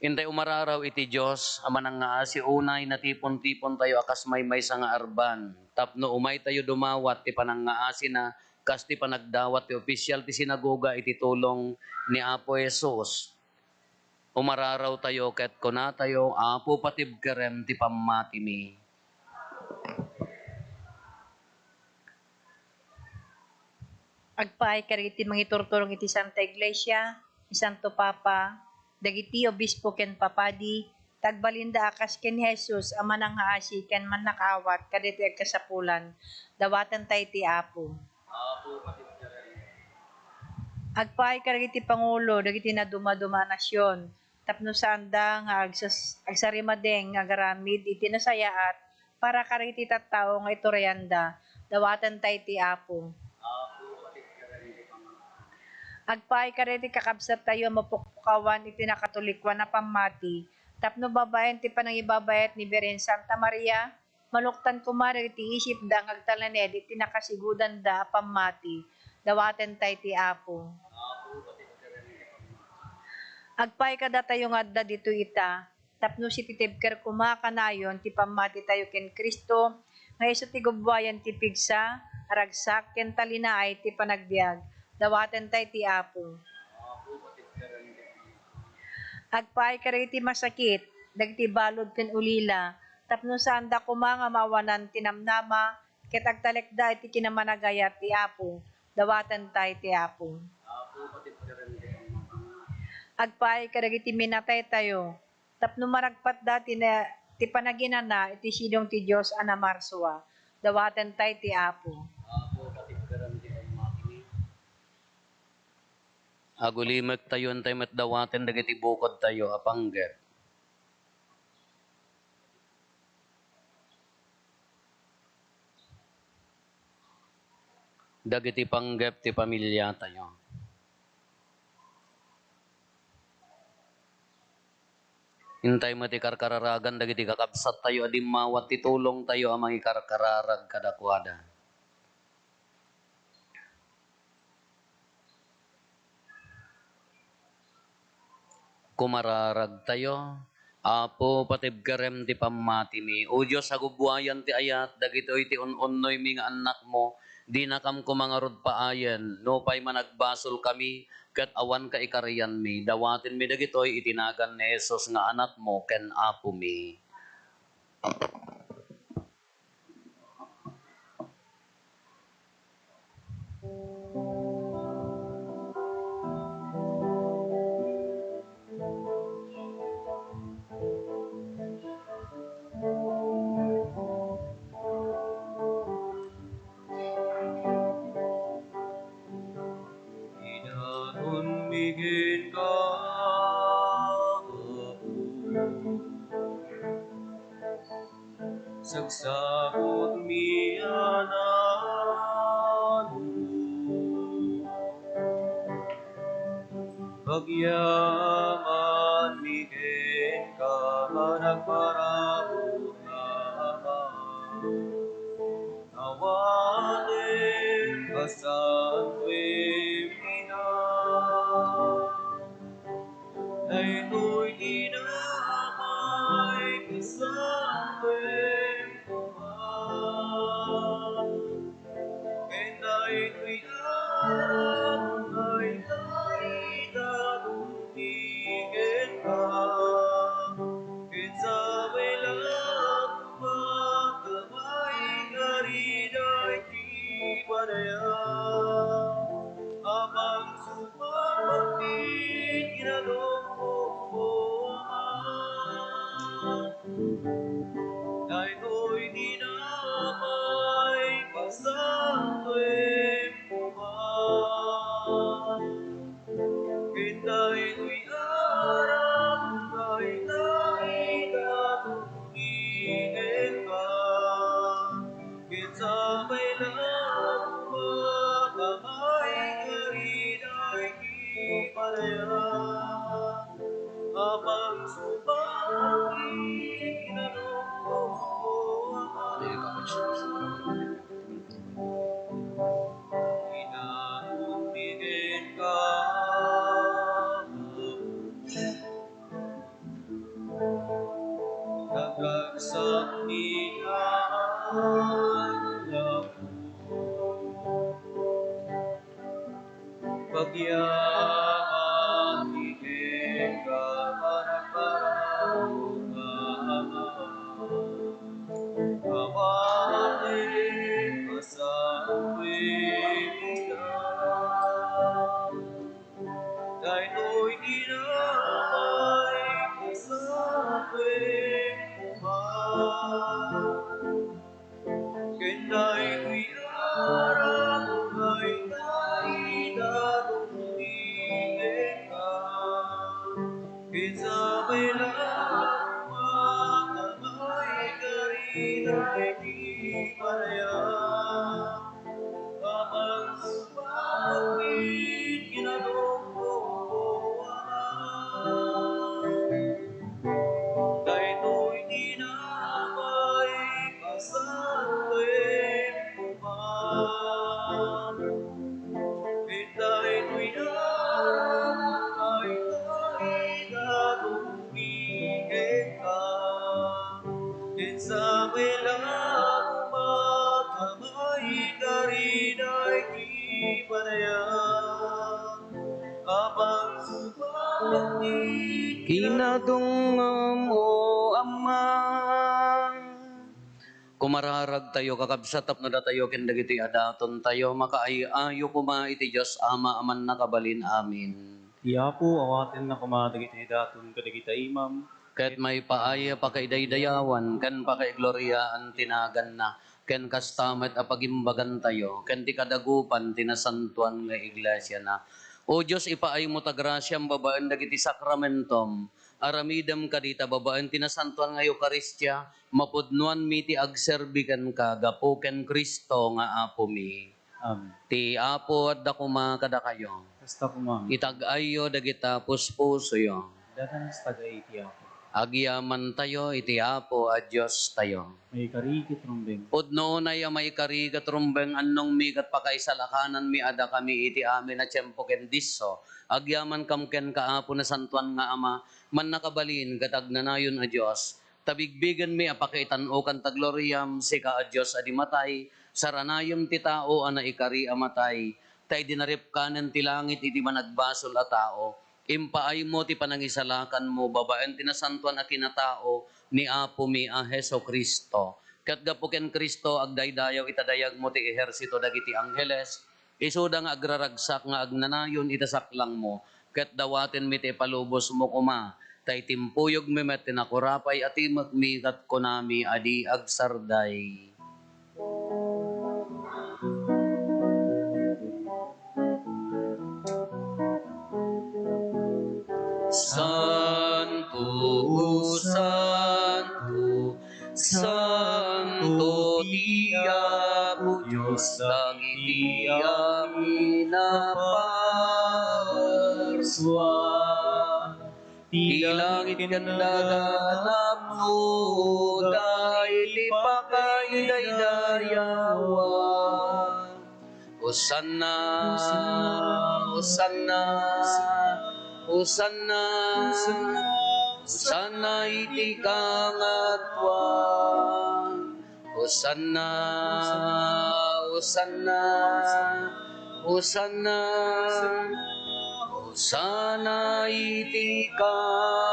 Intay umararaw iti Dios a manangngaasi unay natipon-tipontayo a kas maymaysa nga arban, tapno umaytayo dumawat ti panangngaasina kas ti panagdawat ti opisial ti sinagoga iti tulong ni Apo Jesus. Umararawtayo ket kunatayo, "Apo, patibkerem ti pammatimi." Agpaay kadagiti mangiturturong iti Santa Iglesia, ni Santo Papa, dagiti obispo ken papadi, ta agbalinda a kas ken ni Jesus a manangngaasi ken mannakaawat kadagiti agkasapulan, dawatentayo ti Apo. Apo, patibkerem. Agpaay kadagiti pangulo dagiti nadumaduma a nasion, tapno saanda nga agsas-, agsarimadeng nga agaramid iti nasayaat para kadagiti tattao nga iturayanda, dawatentayo ti Apo. Apo, patibkerem ti pammatimi. Agpaay kadagiti kakabsattayo a mapukpukawan iti nakatolikoan a pammati, tapno babaen ti panangibabaet ni Birhen Santa Maria, maluktan koma dagiti isipda nga agtalned iti nakasigudanda a pammati, dawatentayo ti Apo. Agpaay kadatayo nga adda ditoy ita, tapno sititibker koma kanayon ti pammatitayo ken Cristo, nga isu ti gubbuayan ti pigsa, ragsak, ken talinaay ti panagbiag, dawatentayo ti Apo. Agpaay kadagiti masakit, dagiti balud ken ulila, tapno saanda koma nga maawanan ti namnama, ket agtalekda iti kinamanagayat ti Apo, dawatentayo ti Apo. Agpaay kadagiti minataytayo, tapno maragpatda ti na-, ti panaginana iti sidong ti Dios a namarsua, dawatentayo ti Apo. Agulimektayo intay met dawaten dagiti bukodtayo a panggep. Dagiti panggep ti pamiliatayo. Intay met ikarkararagan dagiti kakabsattayo a dimmawat ti tulongtayo a mangikarkararag kadakuada. Kumararagtayo. Apo, patibkerem ti pammatimi. O Dios a gubbuayan ti ayat, dagitoy ti un-unnoymi nga annakmo, dinakam koma ngarud paayen, nupay managbasolkami, ket awan kaikarianmi, dawatenmi dagitoy iti nagan ni Jesus nga Anakmo ken Apomi. Idatonmi kenka, Apo. Sagsagutmi a nano. Agyaman mi kenka, managparabur nga Ama. Awanen a santoem ina. Daytoy ti namay a santoem koma. Ken daytoy aram nga ita-ita ti kenka, ken sabay la koma ta maikari daytoy panayam a pangsupagmi ken inadongmo, Ama. Daytoy ti namay a santoem koma. Ken daytoy aram nga ita-ita ti kenka, ken sabay la koma ta maikari daytoy panayam a pangsupagmi ken inadongmo, Ama. Inanon mi kenka, nagragsak ni Anak. Pagyaman ti kenka, managparabur nga Ama. Awanen a santoem ita. Daytoy ti namay a santoem koma. Ken daytoy aram nga ita-ita ti kenka, ken sabay la koma ta maikari daytoy panayam a pangsupagmi ken inadongmo, Ama. Daytoy ti namay a santoem koma. Ket daytoy aram nga ita-ita ti kenka, ken sabay la koma ta maikari daytoy panayam a pangsupagmi ken inadongmo, Ama. Kumararagtayo, kakabsat, tapno datayo ken dagiti a datontayo makaay-ayo koma iti Dios Ama a Mannakabalin. Amen. Ti Apo awatenna koma dagiti daton kadagiti imam. Ket maipaay a pakaidaydayawan ken pakaigloriaan ti naganna, ken kasta met a pagimbagantayo ken ti kadagupan ti nasantoan nga iglesiana. O Dios, ipaaymo ta grasiam babaen dagiti sakramentom. Aramidem kadi ta babaen ti nasantoan nga Eukaristia, mapudnoanmi ti agserbi kenka gapu ken Cristo nga Apomi. Amen. Ti Apo adda koma kadakayo. Kasta koma. Itag-ayyo dagita puspusoyo. Adda kasta iti Apo. Agyamantayo iti Apo a Diostayo. Maikari ket rumbeng. Pudno unay a maikari ket rumbeng, annongmi ket pakaisalakananmi a dakami iti amin a tiempo ken disso. Agyamankam kenka, Apo, nasantoan nga Ama, mannakabalin ket agnanayon a Dios. Ta bigbigenmi a pakaitan-okanta gloriam, sika a Dios a di matay, saranayem ti tao a naikari a matay, ta idi naripkanen ti langit iti managbasol a tao, impaaymo ti panangisalakanmo babaen ti nasantoan a kinatao ni Apomi a Jesu-Cristo. Ket gapu ken Cristo, agdaydayaw ita dayagmo ti ehersito dagiti angheles, isuda nga agraragsak nga agnanayon ita saklangmo, ket dawatenmi ti ipalubosmo koma, ta itimpuyogmi met ti nakurapay a timekmi ket kunami a di agsarday. Santo, santo, santo ti Apo Dios dagiti amin a parsua. Ti langit ken daga napnoda iti pakaidaydayawan. Hosanna, Hosanna, Hosanna, Hosanna iti kangatoan. Hosanna, Hosanna, Hosanna, Hosanna iti kangatoan.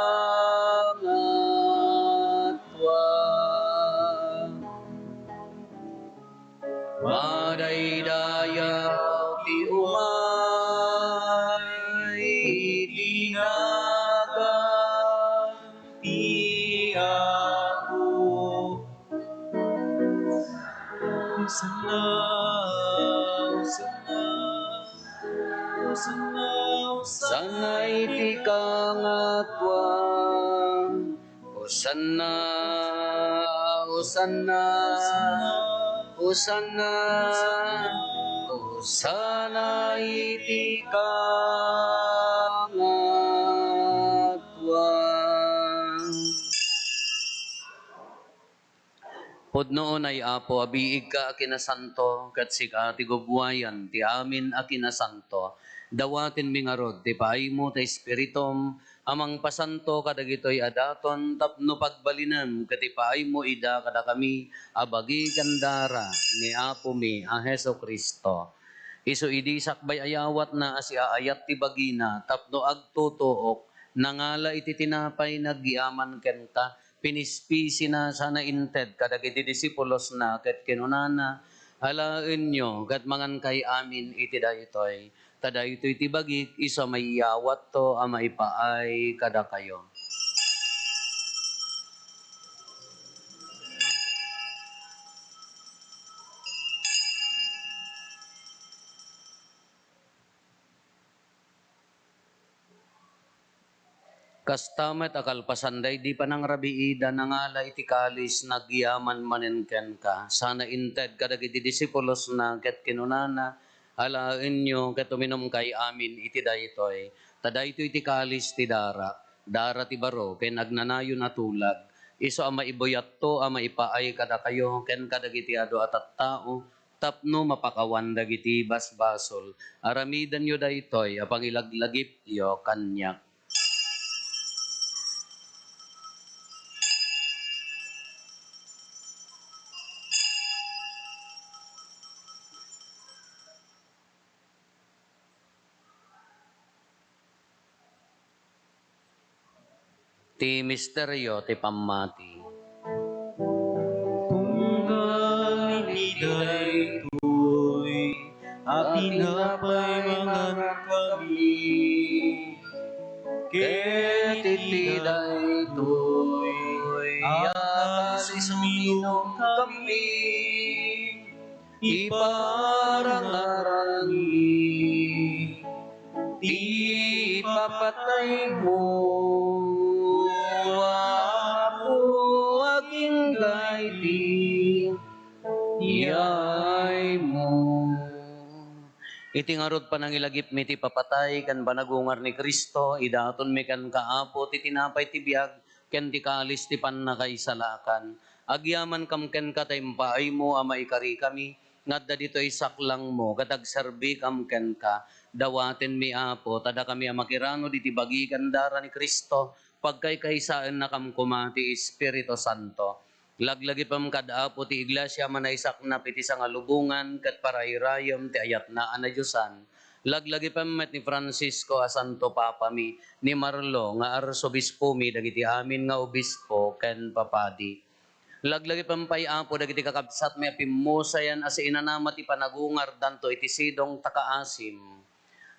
Madaydayaw ti umay iti nagan ti Apo. Hosanna, Hosanna, Hosanna, Hosanna iti kangatoan. Hosanna, Hosanna, Hosanna, Hosanna iti kangatoan. Pudno unay, Apo, a biigka a kinasanto, ket sika ti gubbuayan ti amin a kinasanto. Dawatenmi ngarud ti paaymo ti Espiritum a mangpasanto kadagitoy a daton tapno pagbalinem ket ipaaymo ida kadakami a bagi ken dara ni Apomi a Jesu-Cristo. Isu idi sakbay a yawatna a siaayat ti bagina tapno agtutuok, nangala iti tinapay nga agyaman kenka, pinispisina sana inted kadagiti disipulosna ket kinunana, "Alaenyo ket mangankay amin iti daytoy, ta daytoy ti bagik isu a maiyawatto a maipaay kadakayo." Kasta met a kalpasan daydi panangrabiida, nangala iti kalis, nagyaman manen kenka, sana inted kadagiti disipulosna ket kinunana, "Alaenyo ket uminumkay amin iti daytoy, ta daytoy ti kalis ti darak, dara ti baro ken agnanayon a tulag, isu a maibuyatto a maipaay kadakayo ken kadagiti adu a tattao, tapno mapakawan dagiti basbasol. Aramidenyo daytoy a pangilaglagipyo kaniak." Ti misterio ti pammati. Tunggal iti daytoy a tinapay mangankami, ket iti daytoy a kalis uminumkami, iparangarangmi ti ipapataymo, Apo, agingga iti yaaymo. Iti ngarud, panangilagipmi ti papatay ken panagungar ni Cristo, idatonmi kenka, Apo, ti tinapay ti biag ken ti kalis ti pannakaisalakan. Agyamankam kenka ta impaaymo a maikarikami nga adda ditoy saklangmo ket agserbikam kenka. Dawatenmi, Apo, ta dakami a makiranud iti bagi ken dara ni Cristo, pagkaykaysaennakam koma ti Espiritu Santo. Laglagipem kad Apo ti Iglesia a manaysaknap iti sangalubongan ket parayrayem ti ayatna a nadiosan. Laglagipem met ni Francisco a Santo Papami, ni Marlo nga Arsobispomi, dagiti amin nga obispo ken papadi. Laglagipem pay, Apo, dagiti kakabsatmi a pimmusayan a siinanama ti panagungardanto iti sidong ta kaasim.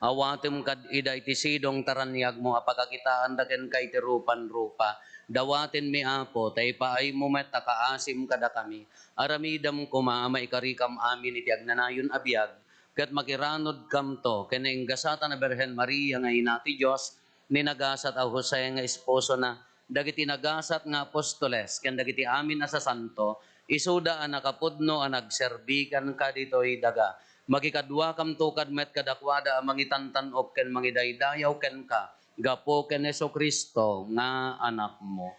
Awatem kad ida iti sidong ta raniagmo a pakakitaanda kenka iti rupan-rupa. Dawatenmi, Apo, ta ipaaymo met a kaasim kadakami. Aramidem koma a maikarikam amin iti agnanayon a biag, ket makiranudkamto ken nainggasatan a Birhen Maria nga ina ti Dios, ni nagasat a Jose nga esposona, dagiti nagasat nga apostoles, ken dagiti amin a sasanto, isuda a nakapudno a nagserbi kenka ditoy daga. Makikaduakamto kad met kadakuada a mangitantan-ok ken mangidaydayaw kenka, gapu ken Jesu-Cristo nga Anakmo.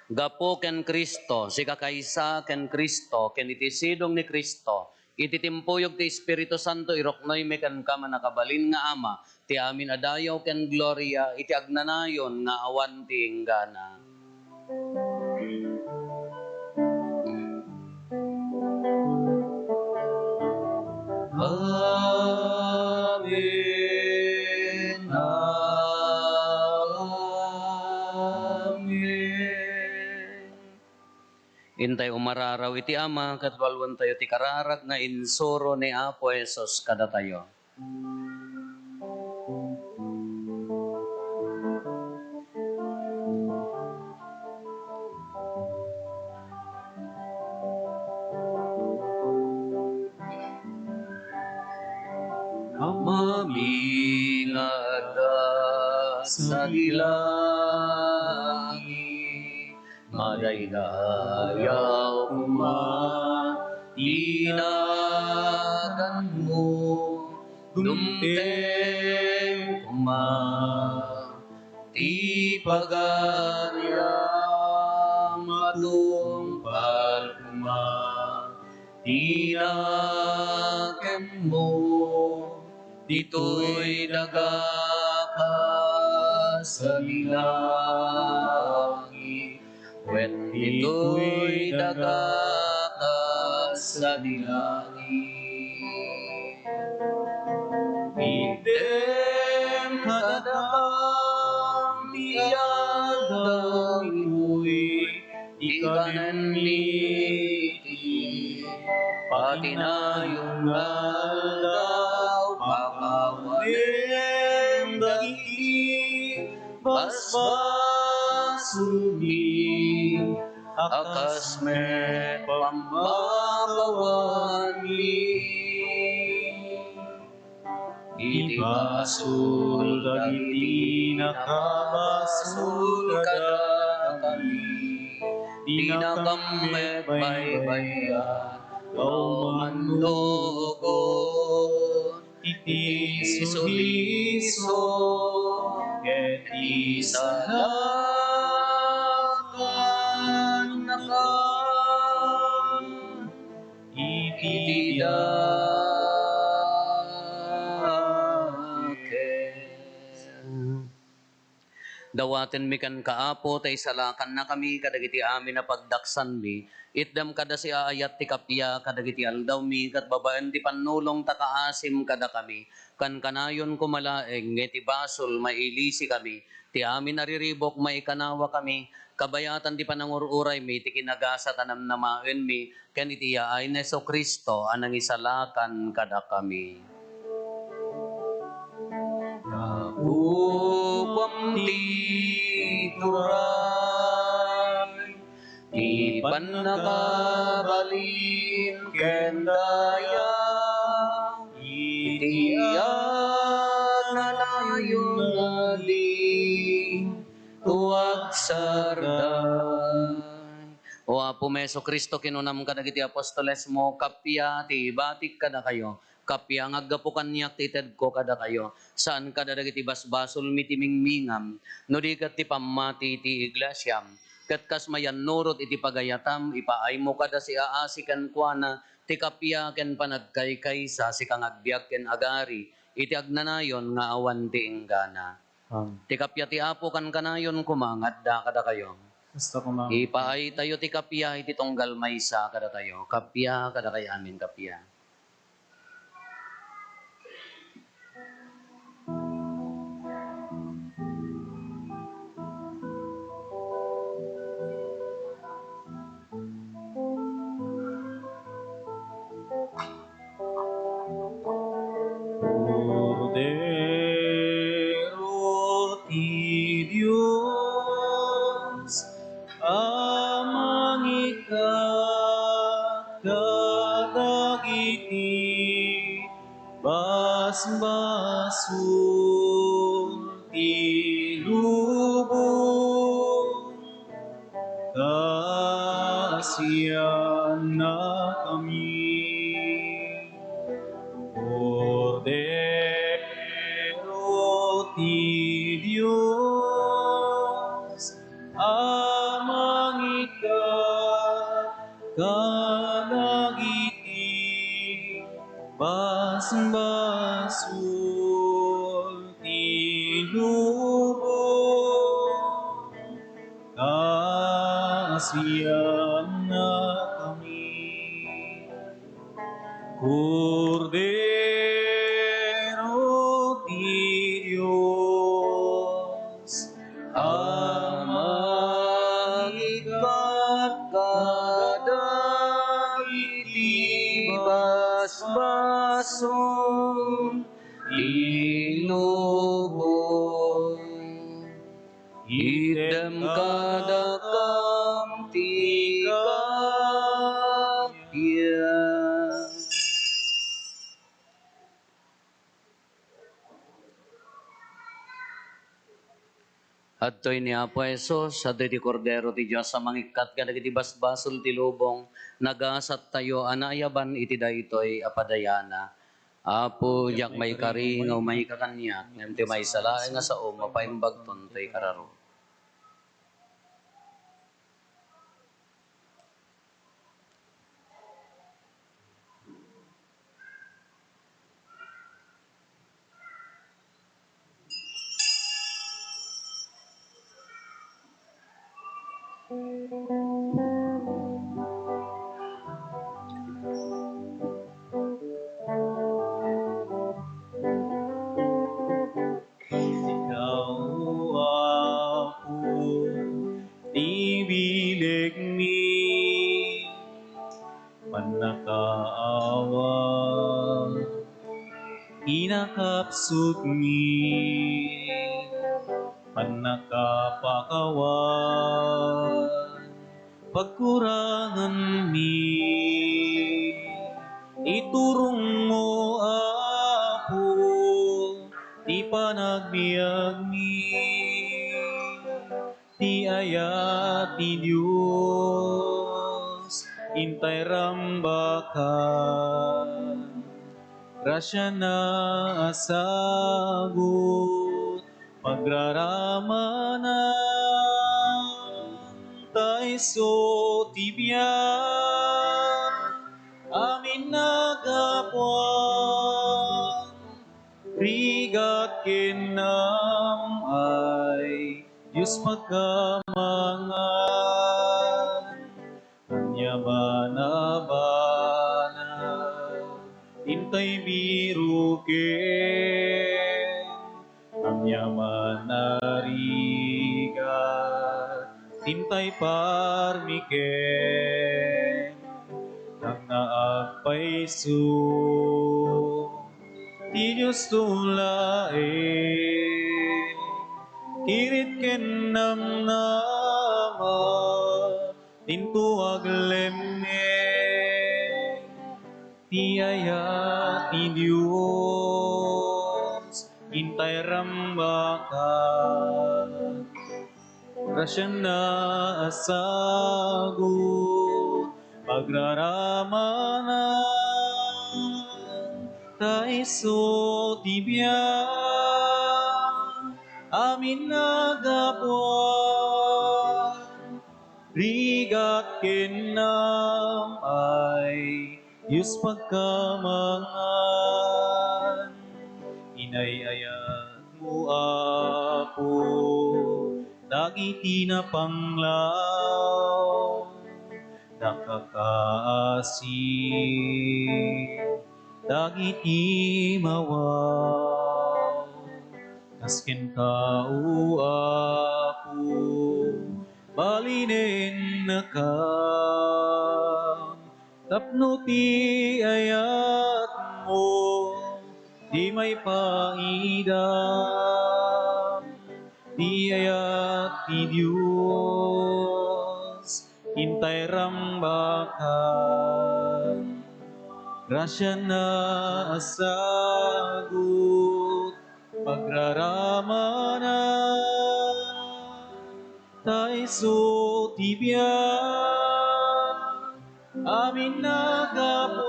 Gapu ken Cristo, sikakaysa ken Cristo, ken iti sidong ni Cristo, iti timpuyog ti Espiritu Santo, iruknoymi kenka, mannakabalin nga Ama, ti amin a dayaw ken gloria iti agnanayon nga awan ti inggana. Amen. Amen. Intay umararaw iti Ama, ket walwentayo ti kararag nga insuro ni Apo Jesus kadatayo. Amami nga adda sadi langit, madaydayaw koma ti naganmo, dumteng koma ti pagariam, matungpal koma ti nakemmo. Ditoy daga kas sadi langit, ket ditoy daga kas sadi langit. Itdem kadakam ti aldaw itoy, ti kanenmi iti patinayon nga aldaw, pakawanem dagiti basbasolmi a kas met pammakawanmi. Iti basol dagiti nakabasol kadakami, dinakam met baybay-an, ta umannokon iti suliso ket isalakannaka iti dakes. Dawatenmi kenka, Apo, ta isalakannakami kadagiti amin a pagdaksanmi. Itdem kada siaayat ti kappia kadagiti aldawmi, ket babaen ti pannulong ta kaasim kadakami. Kankanayon koma laeng nga iti basol mailisikami, ti amin a riribuk maikanawakami, kabayatan ti panangur-uraymi iti kinagasat a namnamaenmi, ken iti yaay ni Jesu-Cristo a nangisalakan kadakami. Gapuam ti turay, ti pannakabalin ken daya, iti agnanayon nga di tuagsarday. O Apo mi Jesu-Cristo, kinunam kadagiti apostolesmo, kappia ti ibatik kadakayo, kappia nga aggapu kaniak ti itedko kadakayo. Saan kada dagiti basbasolmi ti mingmingam, no di ket ti pammati ti iglesiam. Ket kas mayannurot iti pagayatam, ipaaymo kada siaasi kenkuana ti kappia ken panagkaykaysa, sika nga agbiag ken agari iti agnanayon nga awan ti inggana. Amen. Ti kappia ti Apo kankanayon koma nga adda kadakayo. Kasta koma. Ipaaytayo ti kappia iti tunggal maysa kadatayo. Kappia kadakay amin, kappia. Kordero ti Dios a mangikkat kadagiti basbasol ti lubong, kaasiannakami. Kordero ti basol ti lubong, kaasianna kami. Kordero ti Dios, a mangikkat kadagiti basbasol ti lubong. Itdem kadakam ti kappia. Adtoy ni Apo Jesus, adtoy ti Kordero ti Dios a mangikkat kadagiti basbasol ti lubong, nagasattayo a naayaban iti daytoy a padayana. Apo, diak maikari nga umayka kaniak, ngem ti maysa laeng a sao mapaimbagton toy kararo. Ikaw, Apo, ti bilegmi, pannakaawat, kinakapsutmi, pannakapakawan, pagkuranganmi. Iturongmo, Apo, ti panagbiagmi. Ti ayat ti Dios, intay rambakan. Grasiana a sagut, pagraramanan, ta isu ti biag, amin nagapuan. Rigat ken naam-ay, Dios pagkamangan, ania man a banag, intay biroken, ania man a rigat, intay parmiken, nga agpayso. Ti Diosto laeng, kirit ken namnama, into aglemmeng. Ti ayat ti Dios, intay rambakan. Grasiana a sagut, pagraramanan, ta isu ti biag, amin nagapuan. Rigat ken naam-ay, Dios pagkamangan. Inay-ayat mo, Apo, dagiti napanglaw, nakakaasi dagiti mawaw. Kas kenka, O Apo, balinennakam, tapno ti ayatmo ti maipaida. Ti ayat ti Dios, intay rambakan. Grasiana a sagut, pagraramanan, ta isu ti biag, amin nagapuan.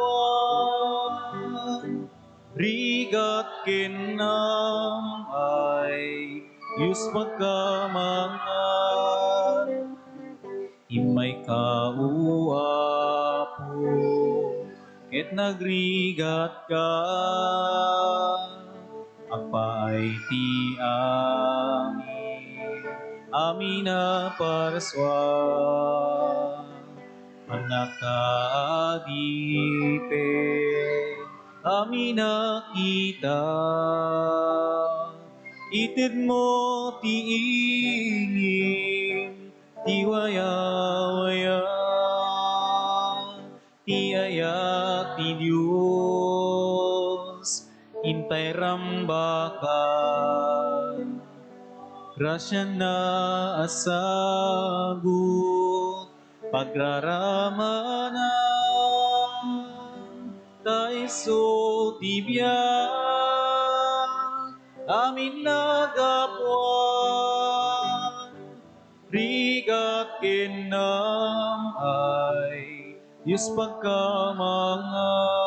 Rigat ken naam-ay, Dios pagkamangan. Immayka, O Apo, ket nagrigatka. Agpaay ti amin, amin a parsua, annakta a adipek, amin a kita. Itedmo ti ingin, ti wayawaya, ti ayat ti Dios, intay rambakan. Grasiana a sagut, pagraramana, ta isu ti biag, amin a gapuan, rigat ken naam-ay, Dios pagkamangan.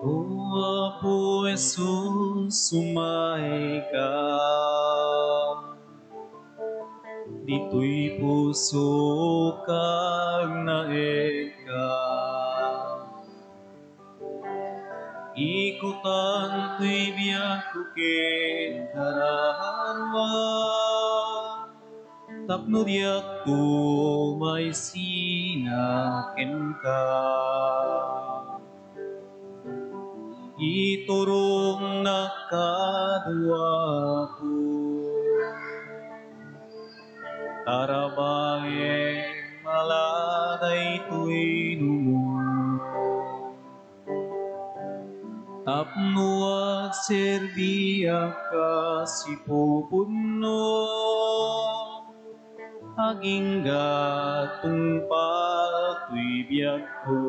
O Apo Jesus, umayka. Ditoy pusok agnaedka. Ikutan toy biagko ken kararua, tapno diak tumaysina kenka. Iturongnak kano, Apo, tarabaem ala daytoy numo. Tapno agserbiak kas ipupudno, agingga tungpal toy biagko.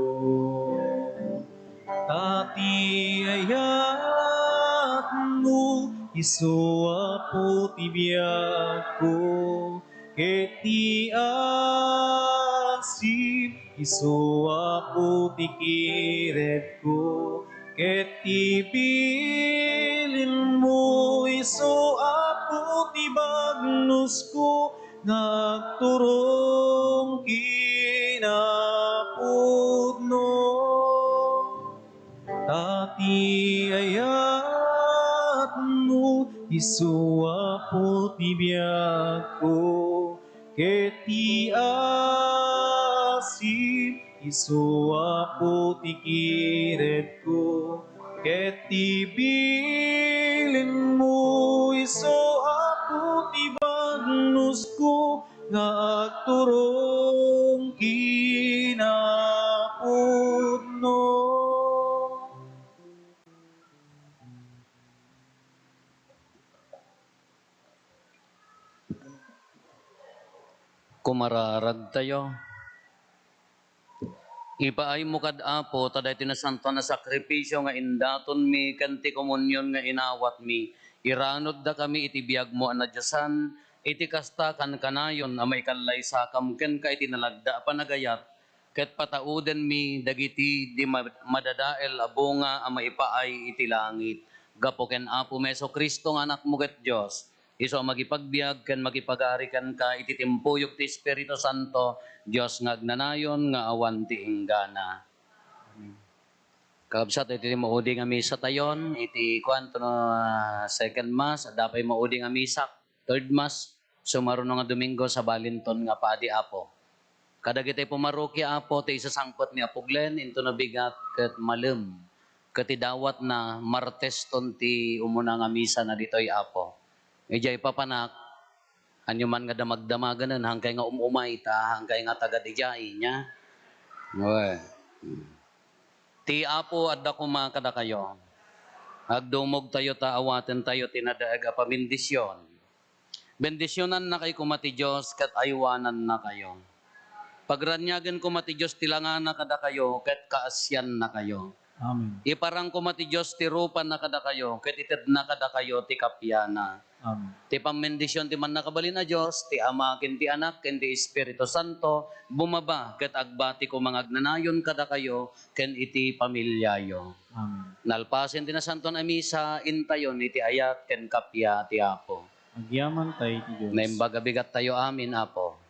Ta ti ayatmo, isu Apo ti biagko, ket ti asim, isu Apo ti kirebko, ket ti bilinmo, isu Apo ti bagnusko, nga agturong kinapudno. Ta ti ayatmo, isu Apo ti biagko, ket ti asim, isu Apo ti kirebko, ket ti bilinmo, isu Apo ti bagnusko, nga agturong kinapudno. Kumararagtayo. Ipaaymo kad Apo, ta daytoy nasantoan a sakrifisio nga indatonmi ken ti komunion nga inawatmi, iranudda kami iti biagmo a nadiosan, iti kasta, kankanayon a maikallaysakam kenka iti nalagda a panagayat, ket pataudenmi dagiti di ma-, madadael a bunga a maipaay iti langit. Gapu ken Apomi Jesu-Cristo nga Anakmo ket Dios, isu a mangipagbiag ken mangipagari kenka iti timpuyog ti Espiritu Santo, Dios nga agnanayon nga awan ti inggana. Kakabsat, iti maudi nga misatayon, iti kuanto no, ah, second mass, adda pay maudi nga misa, third mass, sumaruno nga Domingo, sabalinton nga padi, Apo. Kadagiti pumarokia, Apo, ti isasangpet ni Apuglen, intono bigat ket malem, ket ti dawatna, Marteston ti umuna nga misana ditoy, Apo. Idiay papanak, ania man nga damagdamaganen, haankay nga um-umay, ta haankay nga tagad idiay, nia? Wen. Ti Apo adda koma kadakayo. Agdumogtayo ta awatentayo ti nadaeg a pabendision. Bendisionannakayo koma ti Dios ket aywanannakayo. Pagraniagen koma ti Dios ti langana kadakayo ket kaasiannakayo. Amen. Iparang koma ti Dios ti rupanna kadakayo, ket itedna kadakayo ti kapiana. Amen. Ti pammendision ti Mannakabalin a Dios, ti Ama, ken ti Anak, ken ti Espiritu Santo, bumaba ket agbati koma nga agnanayon kadakayo ken iti pamiliayo. Amen. Nalpasen ti nasantoan a misa, intayon iti ayat ken kappia ti Apo. Agyamankay ti Dios. Naimbag a bigattayo amin, Apo.